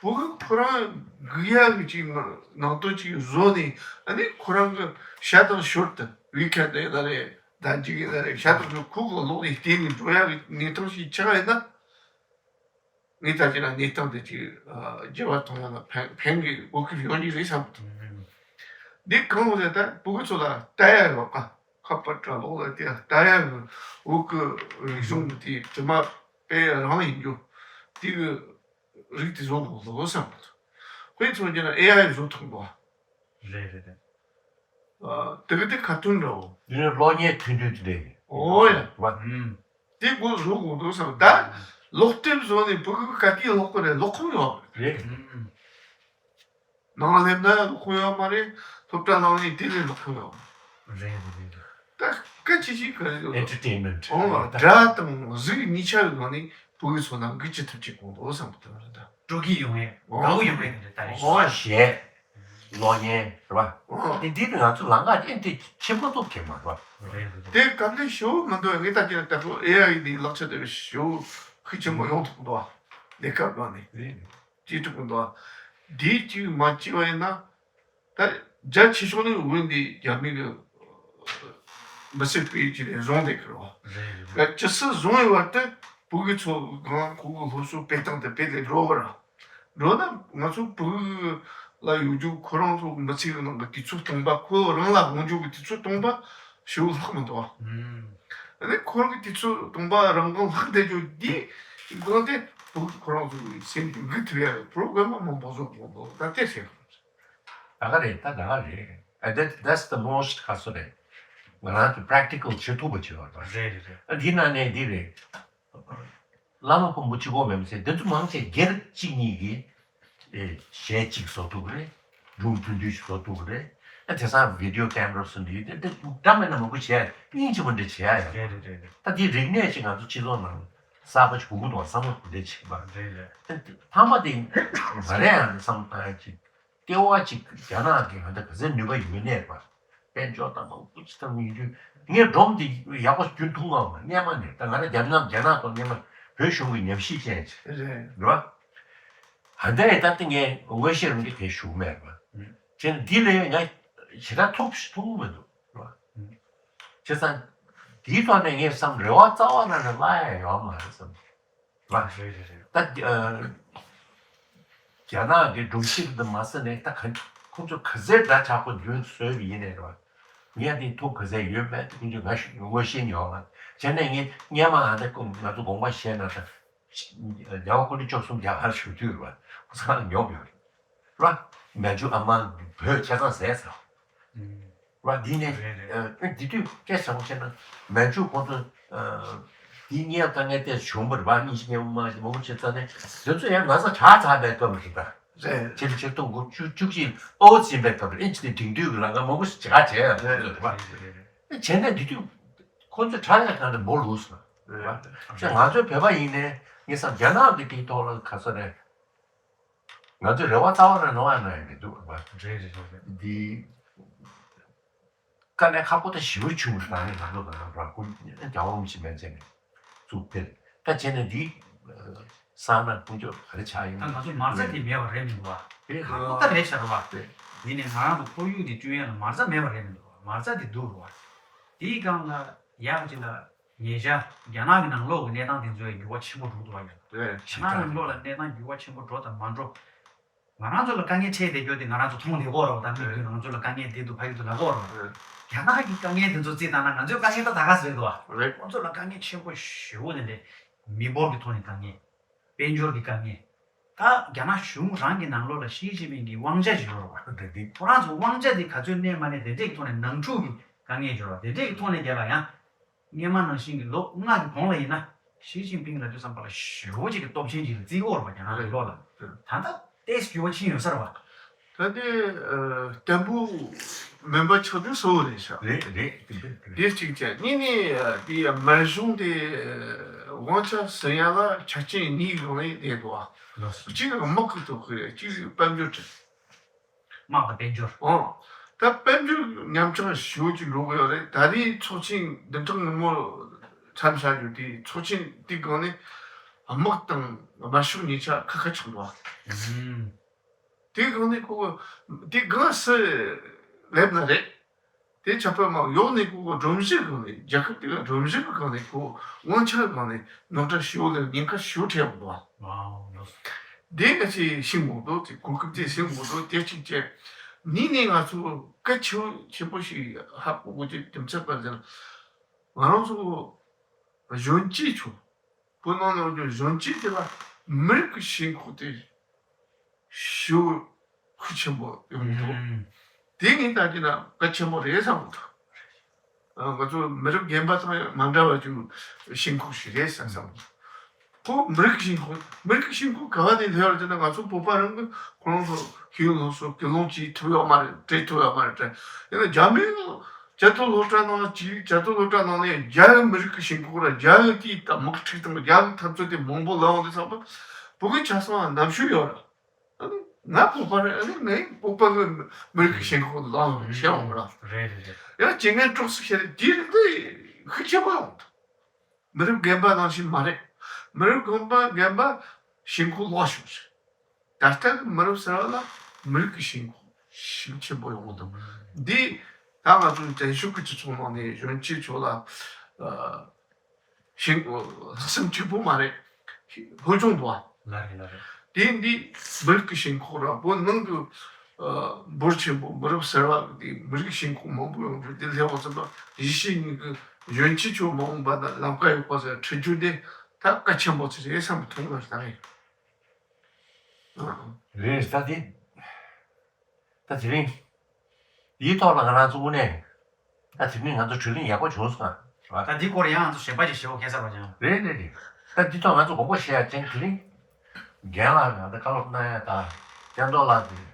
པ། བོད་ཁོ་རང་འགུག་ཡག་གི་ཅིག་ནང་དོན་ཅིག་བཟོ་ནས། ཨ་ནི་ཁོ་རང་གི་ཞྭ་དང་ཞོར་དུ་ཝི་ཁེན་ཌི་ཡིན་ན་རེད། ཟླ་མཇུག་ཡིན་ན་རེད། ཞྭ་དང་ཞོར་ཁོ་གི་ལོག་ནས་བལྟས་ནས་འགྲོ་ཡག་གི་གནས་སྟངས་ཤིག་ཆགས་ཡིན་ན། ངས་ད་ཅི་ན་གནས་སྟངས་དེ་ཅིག་ཨ་འགྱུར་བ་གཏོང་ཡག་ལ་ཕན་ཕན་གི་གོ་སྐབས་ཡོང་གི་རེད་བསམ་གི་འདུག་འདི་གང་རེད། ད་བོད་ཁོ་ཚོ་ལ་ལྟ་ཡག་ཡོད་ཀ་ཁ་པར་དྲ་ལོག་ལ་དེ་ལྟ་ཡག་གི་བོད་ཀྱི་རིག་གཞུང་གི་དེ་དྲི་མ་དཔེ་རང་ཡིན་རྒྱུ་དེ་གི་རིགས་དེ་བཟོ་དགོས་བསམ་གི་འདུག་དཔེ་མཚོན་རྒྱུ་ན་ཨེ་ཨའི་བཟོ་ཐུབ་འདུག་རེད་རེད་རེད། ཨ། དེ་གི་དེ་ཁ་ཐུན་འདྲ་བོ། དེ་ནི་གློག་བརྙན་ཐུང་ཐུང་དེ་འདྲ་ཡིན། ཨོ་ཡ། བ། ཨུམ། དེ་སྒོ་བཟོ་དགོས་འདུག་བསམ། ད་ཨུམ། ལོག་དེབ་བཟོ་ནས་བོད་ཀྱི་ག་དུས་ལོག་གི་རེད། ལོག་ཁོམ་ཡོད་རེད། ཨུམ། ནང་སླེབས་ན་ལོག་ཁོམ་ཡོད་མ་རེད། སློབ་གྲྭ་ནང་ནས་དེ་ལས་ལོག་ཁོམ་ཡོད་མ་རེད། རེད་རེད་རེད། ད་སྐད་ཆ་ཞིག་ག་རེ་ཡོད། ཨེན་ཊར་ཊེན་མེན་ཊི། ཨོ་ཡ། སྒྲ་དང་གཟུགས་གཉིས་ཆ་ཡོད་ནང་ནས་བོད་ཀྱི་ཚོ་ནང་གི་ཅི་ཐུབ་ཅི་དགོས་འདུག་བསམ་གི་འདུག་རེད་ད། སྤྲོ་སྐྱིད་ཡོང་ཡས། ཨོ། དགའ་བོ་ཡོང་ཡས་དེ་འདྲ་ལྟ་རེད། ཨོ་ཞེས། གློག་བརྙན་རེད་པ། ཨོ། དེ་འདི་ནི་ང་ཚོ་ལམ་ཁ་ཅན་དེ་ཆེན་པོ་ཐོབ་ཀྱི་མ་རེད་པ། རེད་རེད། དེ་ག་འདྲ་ཞུ་མི་འདུག་ངས་ད་ཅི་ད་ཁོ་ཨེ་ཨའི་ནས་ལག་ཆ་དེ་ཞུ་ཤུགས་ཆེན་པོ་ཡོང་ཐུབ་འདུག་ལས་ཀ་སྒང་ནས། རེད། ཅི་ཐུབ་འདུག་འདི་གཅིག་མ་བྱས་པ་ཡིན་ན། ད་རྒྱ་ཆེ་ཤོས་ནི་འོན་ཏེ་རྒྱ་མི་གི་མི་སེར་སྤེལ་གྱི་ནས་བཟུང་བསྡད་ཀྱི་རེད་བ། རེད་རེད། ད་ཇི་སྲིད་བཟུང་བའི་བར་དུ་བོད་ཀྱི་ཚོ་གང་ཁོ་གི་སློབ་གསོ་སྤེལ་སྟངས་དེ་སྤེལ་ལས་འགྲོ་བར། འགྲོ་ན་ང་ཚོ་བོད་ལ་ཡོད་རྒྱུ་ཁོ་རང་ཚོ་མི་ཚེ་གི་ནང་གི་དུས་ཚོད་སྟོང་པ། ཁོ་རང་ལ་དབང་འཇུག་གི་དུས་ཚོད་སྟོང་པ་ཞེ་པོ་ལྷག་མི་འདུག་བ། ཨ་ནི་ཁོ་རང་གི་དུས་ཚོད་སྟོང་པ་རང་གང་ལྷག་བསྡད་རྒྱུ་འདི་སྒང་དེ་བོད་ཀྱི་ཁོ་རང་ཚོ་གི་སེམས་ཀྱི་འགུག་ཐུབ་ཡ་གི་པོ་རོ་གྷ་རམ་མང་པོ་བཟོ་དགོས་འདུག་ད་དེ་ཟེར། ད་ག་རེད། ད་ད་ག་རེད། ཨ། That, that's the most ག་ཚོད་རེད། ང་རང་ཚོ་practical བྱེད་ཐུབ་པ་བྱེད་པ་རེད། རེད་རེད་རེད། ཨ། འདི་ན་ནས་འདི་རེད། བླ་མ་དཔོན་པོ་གཅིག་པོ་མེད་མི་ཚེ་འདི་ཚོ་མང་ཆེ་སྒེར་གཅིག་གཉིས་ཀྱིས། ཨེ། གཞས་གཅིག་བཟོ་ཐུབ་རེད། སྒྲུང་ཐུང་ཐུང་ཞིག་བཟོ་ཐུབ་རེད། ཨ། དེང་སང་video camera སུ་འདི་ཡོད་དེ་འདི་འདྲ་མེད་ན་མང་པོ་བྱས་སྙིང་རྗེ་པོ་འདྲ་བྱས་ཡ་ཡོད། རེད་རེད་རེད་རེད། ད་འདི་རིག་གནས་ཅིག་ང་ཚོ་སྤྱི་ཚོགས་ནང་གསར་པ་ཞིག་དགོས་ཀྱི་འདུག་བསམ་བློ་དེ་འདྲ་བྱེད་པ་རེད་རེད། ཨ། ཕ་མ་དེ་ང་རང་ཡང་བསམ་བློ་བཏང་ཡ་ཅིག་སྐྱེ་བ་གཅིག་རྒྱ་ནག་གི་ང་ད་ག་ཚད་ནུས་པ་ཡོད་ནས་རེད་པ། དཔལ་འབྱོར་དང་མང་པོ་ཅིག་ཐོབ་ཡོད་དུས་ངས་སྒྲུང་འདི་ཡག་པོ་བསྐྲུན་ཐུབ་ངམ། སྔོན་མ་ནས་ད་ང་རང་རྒྱ་ནག་རྒྱ་ནག་ཐོག་སྔོན་མ་ བོད་གཞུང་གི་ཉམས་ཞིབ་ཅན་ཅིག་རེད། རེད་བ། ཨ་འདྲ་ཡི་ད་ལྟ་ངས་དངོས་གཞི་རང་གི་དེ་ཞུ་གི་མེད་རེད་བ། བྱས་ན་འདི་ལས་ང་ཞེ་དྲག་ཐུགས་ཐུགས་མི་འདུག་རེད་བ། བྱས་ཙང་དེའི་ཐོག་ནས་ངས་བསམ་རེ་བ་རྩ་བ་ནས་ནས་བརླག་ཡ་ཡོད་མ་རེད་བསམ། རེད་རེད་རེད། ད་ཨ། རྒྱ་ནག་གི་སྒྲོམ་གཞི་འདི་མ་ཟིན་ནས་ད་ག་ཁོང་ཚོ་ག་ཚད་འདྲ་ཆགས་པོ་རྒྱུན་བཟོས་པ་ཡིན་ནའི་རེད་བ། ངས་འདི་ཐུགས་ག་ཚད་ཡོད་མེད་ཁོང་ཚོས་ང་ཞུ་ངོ་ཤེས་མྱོང་ང་། བྱས་ནས་ངས་སྔན་མ་ཨ་འདྲ་ཀུན་ང་ཚོ་དགོངས་པ་བཞེས་ན་ད་རྒྱལ་བ་སྐུ་ཕྲེང་བཅུ་གསུམ་རྒྱ་གར་བཞུགས་དུས་རེད་བ། ཁོ་ཚོ་ལ་མྱོང་ཡོད་རེད་བ། མན་ཇུ་ཨ་མ་བོད་ཆ་ཚང་ཟས་ཚར་བ། རེད་བ། འདི་ནས་རེད་རེད། ཨ་འདི་དུས་སྐད་ཆ་བཤད་ན་མན་ཇུ་ཁོང་ཚོ་ཨ་འདི་གཉིས་དཀའ་ངལ་ཏོག་ཙམ་བྱུང་བ་རེད་བ། གཉིས་ཀྱི་མཉམ་མ་མང་པོ་བྱས་ཙང་ནས་དེ་ཚོ་ཡང་ན་ཚ་དྲག་ཚར་བའི་སྐབས་རེད་ད། རེད། ཕྱི་ལོ་ཆིག་སྟོང་དགུ་བཅུ་བཅུ་གཅིག་ཨོ་ཙི་ཡིན་པའི་སྐབས་རེད། ཨིན་ཇི་དེ་དེང་དུས་ཀྱི་ལམ་ཁ་མང་པོ་ཞིག་བྱེད་ག་བྱས་ཡ་རེད་རེད་བ། རེད་རེད། བྱས་ནས་འདི་དུས་ཁོང་ཚོ་དྲག་ཡ་གང་རེད་མོ་ལུས་སོང་། རེད་བ། བྱས་ང་ཚོའི་བོད་པ་ཡིན་ནའི་ངས་བསམ་རྒྱ་ནག་གི་དེའི་ཐོག་ལ་ག་ཚོད་རེད། ང་ཚོས་རེ་བ་རྩ་བ་ནས་ནོར་བ་ནང་ཡང་མི་འདུག་བ། རེད་རེད་རེད་རེད། འདི་དཀའ་ལས་ཁག་པོ་ད་ཞེ་པོ་བྱུང་བ་རང་རེད། ང་ཚོ་ག་རང་ར་ཀུན་རྒྱལ་བ་རིན་པོ་ཆེ་མན་ཆད་ནས་བཙུགས་ཕེབས་ད་བྱས་ནས་འདི་ས་ན་ཀུན་སྤྱོད་ག་རེ་ཆགས་ཡིན་ད་ང་ཚོ་མ་རྩ་དེ་མེད་པ་རེད་མི་འདུག་བ། རེད་ཁག་པོ་ད་རེད་ཤག་རེད་བ། རེད། འདི་ནས་ང་རང་ཚོ་ཁོར་ཡུག་དེ་བསྐྲུན་ཡ་ལ་མ་རྩ་མེད་པ་རེད་མི་འདུག་བ། མ་རྩ་དེ་འདུག་རེད་བ། དེའི་སྒང་ལ་ཡག་ཅིག་ལ། ཉེ་ཆར་རྒྱ་ནག་གི་ནང་ལོགས་ཀྱི་གནས་སྟངས་དེ་ཚོའི་འགྱུར་བ་ཆེན་པོ་འགྲོ་འདུག་བ་ཡ། རེད། རྒྱ་ནག་ནང་ལོགས་ལ་གནས་སྟངས་འགྱུར་བ་ཆེན་པོ་འགྲོ་དང་མ་འགྲོ། ང་རང་ཚོ་ལ་དཀའ་ངལ་འཕྲད་བསྡད་རྒྱུ་དེ་ང་རང་ཚོ་མཐོང་བསྡད་ཀྱི་ཡོད་རེད་བ། ད་མི་རྒྱུ་ང་ཚོ་ལ་དཀའ་ངལ་འདི་འདུག་ཕ་གི་འདུག་ལབ་ཀྱི་ཡོད་རེད་བ། རེད། རྒྱ་ནག་གི་དཀའ་ངལ་དེ་ཚོ་བརྩིས་བཏང་ན་ང་ཚོའི་དཀའ་ངལ་ད་ད་ག་ཟེ་རེད་འདུག་བ། རེད། ཁོང་ཚོ་ལ་དཀའ་ངལ་ཆེན་པོ་ཞེ་པོ་དེ་འདྲས་མི་འབོར་གྱི་ཐོག་ནས་དཀའ་ངལ། དཔལ་འབྱོར་གྱི་དཀའ་ངལ། ད་རྒྱ་ནག་གཞུང་རང་གི་ནང་ལོགས་ལ་ཞི་ཅིན་ཕིང་གི་དབང་ཆ་ཞིག་ཡོད་རེད་བ། འདི་འདི། ཁོ་རང་ཚོ་དབང་ཆ་འདི་ག་ཚོད་གནས་མ་གནས་དེ་འདྲས་ཀྱི་ཐོག་ནས་ནང་འཁྲུག་གི་དཀའ་ངལ་ཡོད་རེད་བ། དེ་འདྲས་ཀྱི་ཐོག་ནས་རྒྱལ་ལ་ཡང་། སྔོན་མ་ནང་བཞིན་གྱི་ལོ་ལྔ་གི་གོང་ལ་ཡིན་ན། ཞི་ཅིན་ཕིང་ལ་དུས་བསམ་པ་ལ་ཞེ་པོ་ཅིག་གི་སྟོབས་ཆེན་ཅིག་ལ་བརྩི་གི་ཡོད་རེད་བ། རྒྱ་ནག་གི་ལོགས་ལ། ད་ལྟ་ཏོག་ཙམ་འགྱུར་བ་ཕྱིན་ཡོད་ས་རེད་བ། ད་དེ་ཨ་བརྟན་པོ་མིན་པ་ཆགས་དུས་གཙོ་བོ་རེད་ཤག་རེད་རེད། དེ་འདྲ་རེད། དེ་གཅིག་བྱས། གཉིས་ནས་ཨ་དེ་མི་གཞུང་དེ་དབང་ཆ་ཟིན་ཡ་ལ་ཆ་རྐྱེན་གཉིས་ཡོང་ནས་བསྡད་འདུག་ཨ། ལགས་སོ། གཅིག་དམག་གི་ཐོག་གི་རེད། གཅིག་དཔལ་འབྱོར་རེད། དམག་དང་དཔལ་འབྱོར། ཨོ། ད་དཔལ་འབྱོར་ཉམས་ཆག་ཞེ་པོ་ཅིག་འགྲོ་གི་ཡོད་རེད། ད་རེས་ཚོགས་ཆེན་བདུན་ཕྲག་སྔོན་མོ་མཚམས་བཞག་རྒྱུ་དེ་ཚོགས་ཆེན་དེའི་སྒང་ནས་དམག་དང་དམར་ཤོག་གཉིས་ཆ་ཁ་ཁ་ཆགས་འདུག་ཨ། ཨུམ། དེའི་སྒང་ནས་ཁོ་གི་དེ་སྒང་སུ་སླེབས་ན་རེད། དེ་ཆབ་དཔལ་དམག་ཡོང་ནས་ཁོ་གི་སྒྲོམ་གཞི་སྒང་ནས། རྒྱལ་ཁབ་དེ་ག་སྒྲོམ་གཞི་གི་སྒང་ནས་ཁོ་དབང་ཆ་སྒང་ནས་ཉོག་དྲ་ཞེ་པོ་ལ་ཉེན་ཁ་ཞེ་པོ་འཕྲད་ཡོང་འདུག་ཨ། ཨོ་ལགས་སོ། དེ་ང་ཚོས་ཤེས་དགོས་འདུག་དེ་གོ་སྐབས་དེ་ཤེས་དགོས་འདུག་དེ་གཅིག་བྱས། གཉིས་ནས་ང་ཚོ་གལ་ཆེ་བོ་ཆེན་པོ་ཞིག་ཧ་གོ་དགོས་ཀྱི་རྒྱུ་མཚན་ག་རེ་ཟེར་ན། ང་རང་ཚོ་གཞོན་སྐྱེས་ཚོ། བོད་ནང་ལ་ཡོད་རྒྱུ་གཞོན་སྐྱེས་དེ་ལ་མི་རིགས་ཀྱི་ཞེན་ཁོག་དེ་ཞེ་པོ་ཤུགས་ཆེན་པོ་ཡོང་གི་འདུག་ཨུམ། དེ་ངས་ལྟ་རྒྱུ་ན་གལ་ཆེན་པོ་རེད་བསམ་གྱི་འདུག་ཨ། ང་ཚོ་མི་རབས་རྒན་པ་དང་ཡང་མ་འདྲ་བ་ཅིག་ཞེན་ཁོག་ཞིག་རེད་བསམ་བསམ་གྱི་འདུག་ཁོ་མི་རིགས་ཀྱི་ཞེན་ཁོག་མི་རིགས་ཀྱི་ཞེན་ཁོག་ག་བ་ནས་སླེབས་པ་ཟེར་ན། ང་ཚོ་བོད་པ་རང་གི་ཁོ་རང་ཚོ་ཤེས་ཡོན་སློབ་གསོ་སྐུལ་སློང་བྱེད་ཐུབ་ཡོད་མ་རེད། སྤྲད་ཐུབ་ཡོད་མ་རེད་དྲན། ཡིན་ན་རྒྱ་མིའི་བཅའ་སྡོད་སློབ་གྲྭ་ནང་ཅིག་བཅའ་སྡོད་སློབ་གྲྭ་ནང་ནས་རྒྱ་ཡི་མི་རིགས་ཀྱི་ཞེན་ཁོག་ར། རྒྱ་ཡི་དེའི་དམག་འཁྲུག་དང་རྒྱ་ཡི་འཐབ་རྩོད་དེ་མང་པོ་ལབ་ཡོང་དུས་ཙམ་པ། བོད་ཀྱི་ཆ་ཚང་ལ་ནམ་ཞུ་ཡོད་ར། ཨ་ནི་ང་བོད་པ་རེད། ཨ་ནི་ངའི་བོད་པ་གི་མི་རིགས་ཀྱི་ཞེན་ཁོག་ལབ་ཡོང་བཤད་ཡོང་གི་ར། རེད་རེད་རེད། ཡང་སྐྱེ་ངན་གྲོགས་སུ་བཤད་རེད། དེ་རིགས་འདི་ཤུགས་ཆེན་པོ་ཡོང་འདུག་མི་རབས་རྒན་པ་ནང་བཞིན་མ་རེད། མི་རབས་རྒན་པ་རྒན་པ་ཞེན་ཁོག་ལོག་བྱུང་ཟེར། ད་ལྟ་གི་མི་རབས་གསར་པ་ལ་མི་རིགས་ཀྱི་ཞེན་ཁོག་ཤུགས་ཆེན་པོ་ཡོང་གི་འདུག་འདི་ད་ང་ཚོ་བཙན་བྱོལ་གྱི་སྤྱི་ཚོགས་ནང་ནས་གཞོན་སྐྱེས་ཚོ་ལ་ཨ་ཞེན་ལྷག་བསམ་གཅིག་པུ་མ་རེད། ཕུལ་བྱུང་འདུག་ཨ། ལགས་རེད་ལགས་རེད། དེ་འདི་མི་རིགས་ཀྱི་ཞེན་ཁོག་ར། བོད་ནང་གི་ཨ་འབོར་ཆེན་པོ་མི་རབས་གསར་པ་གི་མི་རིགས་ཞེན་ཁོག་མང་པོ་ཡོང་རྒྱུ་དེ་སླེབས་པ་ཙམ་པ། གཞིས་བྱེས་གཉིས་ཀྱི་གཞོན་སྐྱེས་ཚོ་མ་འོངས་པ་ན་ལམ་ཁ་ཡོད་པ་ཟེར་ཁྲིད་རྒྱུ་དེ་ད་གལ་ཆེན་པོ་ཅིག་རེད་བསམ་གྱི་འདུག་ད་ངས། རེད། ད་དེ་ད་དེ་རིང་འདིའི་ཐོག་ལ་ང་རང་ཚོ་དངོས་གནས་ད་དེ་རིང་ང་ཚོ་གྲོས་གླེང་ཡག་པོ་བྱུང་སོང་ང་། ད་འདི་སྐོར་ཡང་ང་ཚོ་གཞན་པ་ཅིག་ཞེ་པོ་ཁྱད་མཚར་བ་ཅིག་ཡོང་། རེད་རེད་རེད། ད་འདི་ཐོག་ང་ཚོ་དགོངས་པ་བཞེས་ཡ་ཅན་དེ་རིང་རྒན་ལགས་ང་ཚོ་བཀའ་སློབ་གནང་ཡ་དང་སྐྱབས་མགོན་ལགས་ཀྱིས་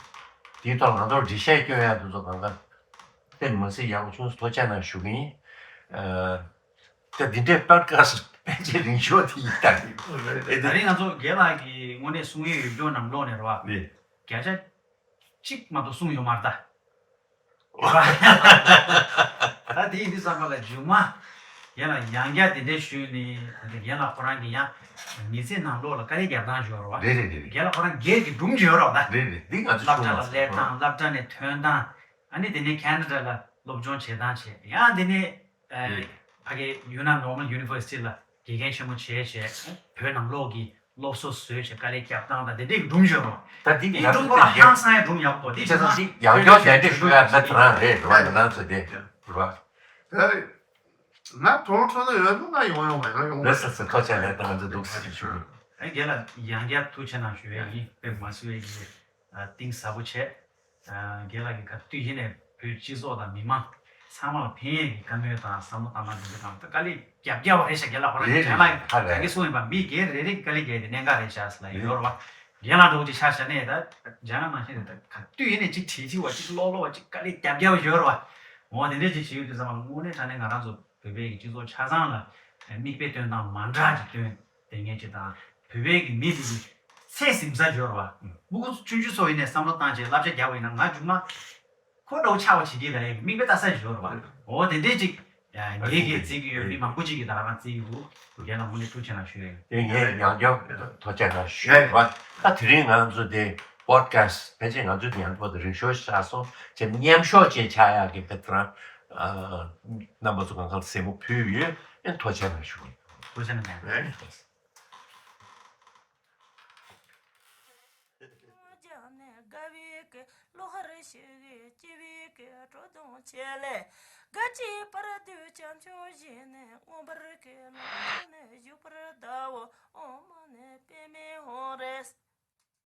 འདིའི་ཐོག་ང་ཚོར་འགྲེལ་བཤད་སྐྱོན་ཡ་དེ་ཚོ་གང་ག་ཏན་མ་སྲིད་ཡག་པོ་བྱུང་སོང་། ཐུགས་རྗེ་གནང་ཞུ་གི་ཡིན། ཨ། ད་འདི་འདྲའི་པོད་ཁ་སི་ཕལ་ཆེར་རིང་ཤོས་དེ་ཡིན་ད། ད་རེས་ང་ཚོ་རྒན་ལགས་ཀྱིས་དངོས་གནས་གསུང་ཡས་ཡོད་རྒྱུ་ནང་ལོགས་ནས་རེད་བ། ནས། བརྒྱ་ཆ་གཅིག་མ་གཏོགས་གསུངས་ཡོད་མ་རེད་ད། ད་དེ་ཡིན་དུས་ཙམ་པ་ལ་རྒྱུ་མ། རྒན་ལགས་ཡང་བསྐྱར་དེ་འདྲའི་ཞུས་ནས་ད་ལྟ་རྒན་ལགས་ཁོ་རང་གི་ཡང་མི་ཚེ་ནང་ལོགས་ལ་དཀའ་ལས་རྒྱབ་སྟངས་ཞུ་བ་རེད་བ། རེད་རེད་རེད། རྒན་ལགས་ཁོ་རང་སྒེར་གྱི་སྒྲུང་ཞུ་བ་རེད་བ་ད། རེད་རེད། འདི་ང་ཚོ་སློབ་གྲྭ་ལ་སླེབས་སྟངས་སློབ་གྲྭ་ནས་ཐོན་སྟངས། ཨ་ནི་དེ་ནས་ཁེ་ན་ཌ་ལ་སློབ་སྦྱོང་བྱེད་སྟངས་བྱས། ཡང་དེ་ནས་ཨ་རེད། ཕ་གི་ཡུ་ན་ནོར་མལ་ཡུ་ནི་ཝར་སི་ཊི་ལ་དགེ་རྒན་ཆེན་མོ་བྱས་བྱས་བོད་ནང་ལོགས་ཀྱི་སློབ་གསོ་བཟོས་བྱས་དཀའ་ལས་རྒྱབ་སྟངས་དང་དེ་འདྲའི་སྒྲུང་ཞུ་བ་རེད་བ། ད་འདི་འདི་ང་སྒྲུང་ཚོ་ཁོ་རང་ཧང་སང་ཡ་སྒྲུང་ཡག་པོ་འདི་ཁྱེད་ཚོ་འདི་ཡང་བསྐྱར་ཞལ་འདེབས་ཞུ་ཡ་ད་དེ་རང་རེད་རེད་བ། ང་རང་ཚོ་དེ་རེད་བ། ད་རེད། ང་ཊོ་རོན་ཊོ་ལ་ཡོད་དུས་ང་ཡོང་ཡོང་མེད། ང་ཡོང་ལགས་སོ་ལགས་སོ། ཐུགས་རྗེ་ཆེ། ད་ང་ཚོ་འདུག་སེ་ཞུ། ཨ་རྒན་ལགས་ཡང་བསྐྱར་ཐུགས་རྗེ་གནང་ཞུ་ཡ་ཡིན། དཔེ་མ་སྲིད་པའི་གི་ཨ་གཏིང་ཟབ་པོ་བྱས། ཨ་རྒན་ལགས་ཀྱིས་ག་དུས་ཡིན་ནའི་བོད་སྤྱི་ཚོགས་དང་མི་མང་ཚང་མ་ལ་ཕན་ཡས་ཀྱི་བཀའ་མོལ་དང་བསམ་བློ་བཏང་སྟངས་འདི་འདྲ་དང་ད་དཀའ་ལས་རྒྱབ་རྒྱབ་པ་རེད་ཤག་རྒན་ལགས་ཁོ་རང་གིས་རྒན་ལགས་ཀྱིས་ད་ག་གེ་གསུངས་ཡིན་པ། མི་སྒེར་རེ་རེ་གིས་དཀའ་ལས་རྒྱབ་དེ་གནད་འགག་རེད་ཤག་ཟེར་ལབ་ཡོད་རེད་བ། རྒན་ལགས་འདྲ་བོ་ཅིག་ཆ་བཞག་ནས་ད་རྒན་ལགས་ནང་བཞིན་རེད། ད་ག་དུས་ཡིན་ནའི་ཅིག་བྲེལ་བྲེལ་བ་ཅིག་ལོག་ལོག་བ་ཅིག་དཀའ་ལས་རྒྱབ་རྒྱབ་པ་ཡོད་རེད་བ། འོ་དེ་འདྲ་ཅིག་བྱེད་ཡོད་དུས་ཙམ་པ་དངོས་གནས་དྲང་གནས་ང་རང་ཚོ་བོད་པའི་གི་སྤྱི་ཚོགས་ཆ་ཚང་ལ་མིག་དཔེ་སྟོན་སྟངས་མ་འདྲ་ཅིག་སྟོན་དེ་ངས་ཅིག་དང་བོད་པའི་གི་མི་དེ་གི་ཚད་ཟིན་ས་འབྱོར་བ། སྤུ་གུ་ཆུང་ཆུང་ཚོ་ཡིན་ནའི་བསམ་བློ་བཏང་བྱས་བསླབ་བྱ་རྒྱག་པ་ཡིན་ན་ང་མཇུག་མ་ཁོ་འདྲ་བོ་ཆགས་པ་བྱེད་ཀྱི་ལ་ཡ་མིག་དཔེ་ལྟ་ས་ཞིག་འབྱོར་བ། འོ་དེ་འདྲས་ཅིག་ཡ་ངས་གི་བརྩི་གི་ཡོད། མི་མང་པོ་ཅིག་གིས་ད་ག་རང་བརྩི་གི་འདུག་རྒན་ལགས་དངོས་གནས་ཐུགས་རྗེ་གནང་ཞུ་ཡ་ཡིན། དེ་ངས་ཡང་བསྐྱར་ཐུགས་རྗེ་གནང་ཞུ་ཡ་ཡིན་བ། ད་དེ་རིང་ང་ཚོ་དེ་པོ་ཌི་ཁ་སི་ཊི་ཕལ་ཆེར་ང་ཚོའི་དེ་ཡང་པོ་དེ་རིང་ཤོ་ཆགས་སོང་བྱས་མཉམ་ཤོག་ཅེས་ཆགས་ཡག་གི་ཕེབས་ཐུབ་རང་རྣམ་པ་ཚོ་གང་ག་ལ་གཟིགས་མོ་ཕུལ་ཡོད། ཨེ་ཐུགས་རྗེ་གནང་ཞུ། ཐུགས་རྗེ་གནང་། རྒྱབ་ནས་དགའ་བའི་གི་གློ་ཧར་ཞིག་གི་སྐྱེ་བའི་གི་བྲོ་བརྡུང་བྱེད་ལས། དགའ་སྐྱིད་བར་དུ་བྱམས་སྐྱོང་བཞེས་ནས་མངོན་པར་གི་ལོངས་སྤྱོད་ནས་བཞུགས་པར་གདའོ། ཨོཾ་མ་ཎི་པདྨེ་ཧཱུྃ་རེ།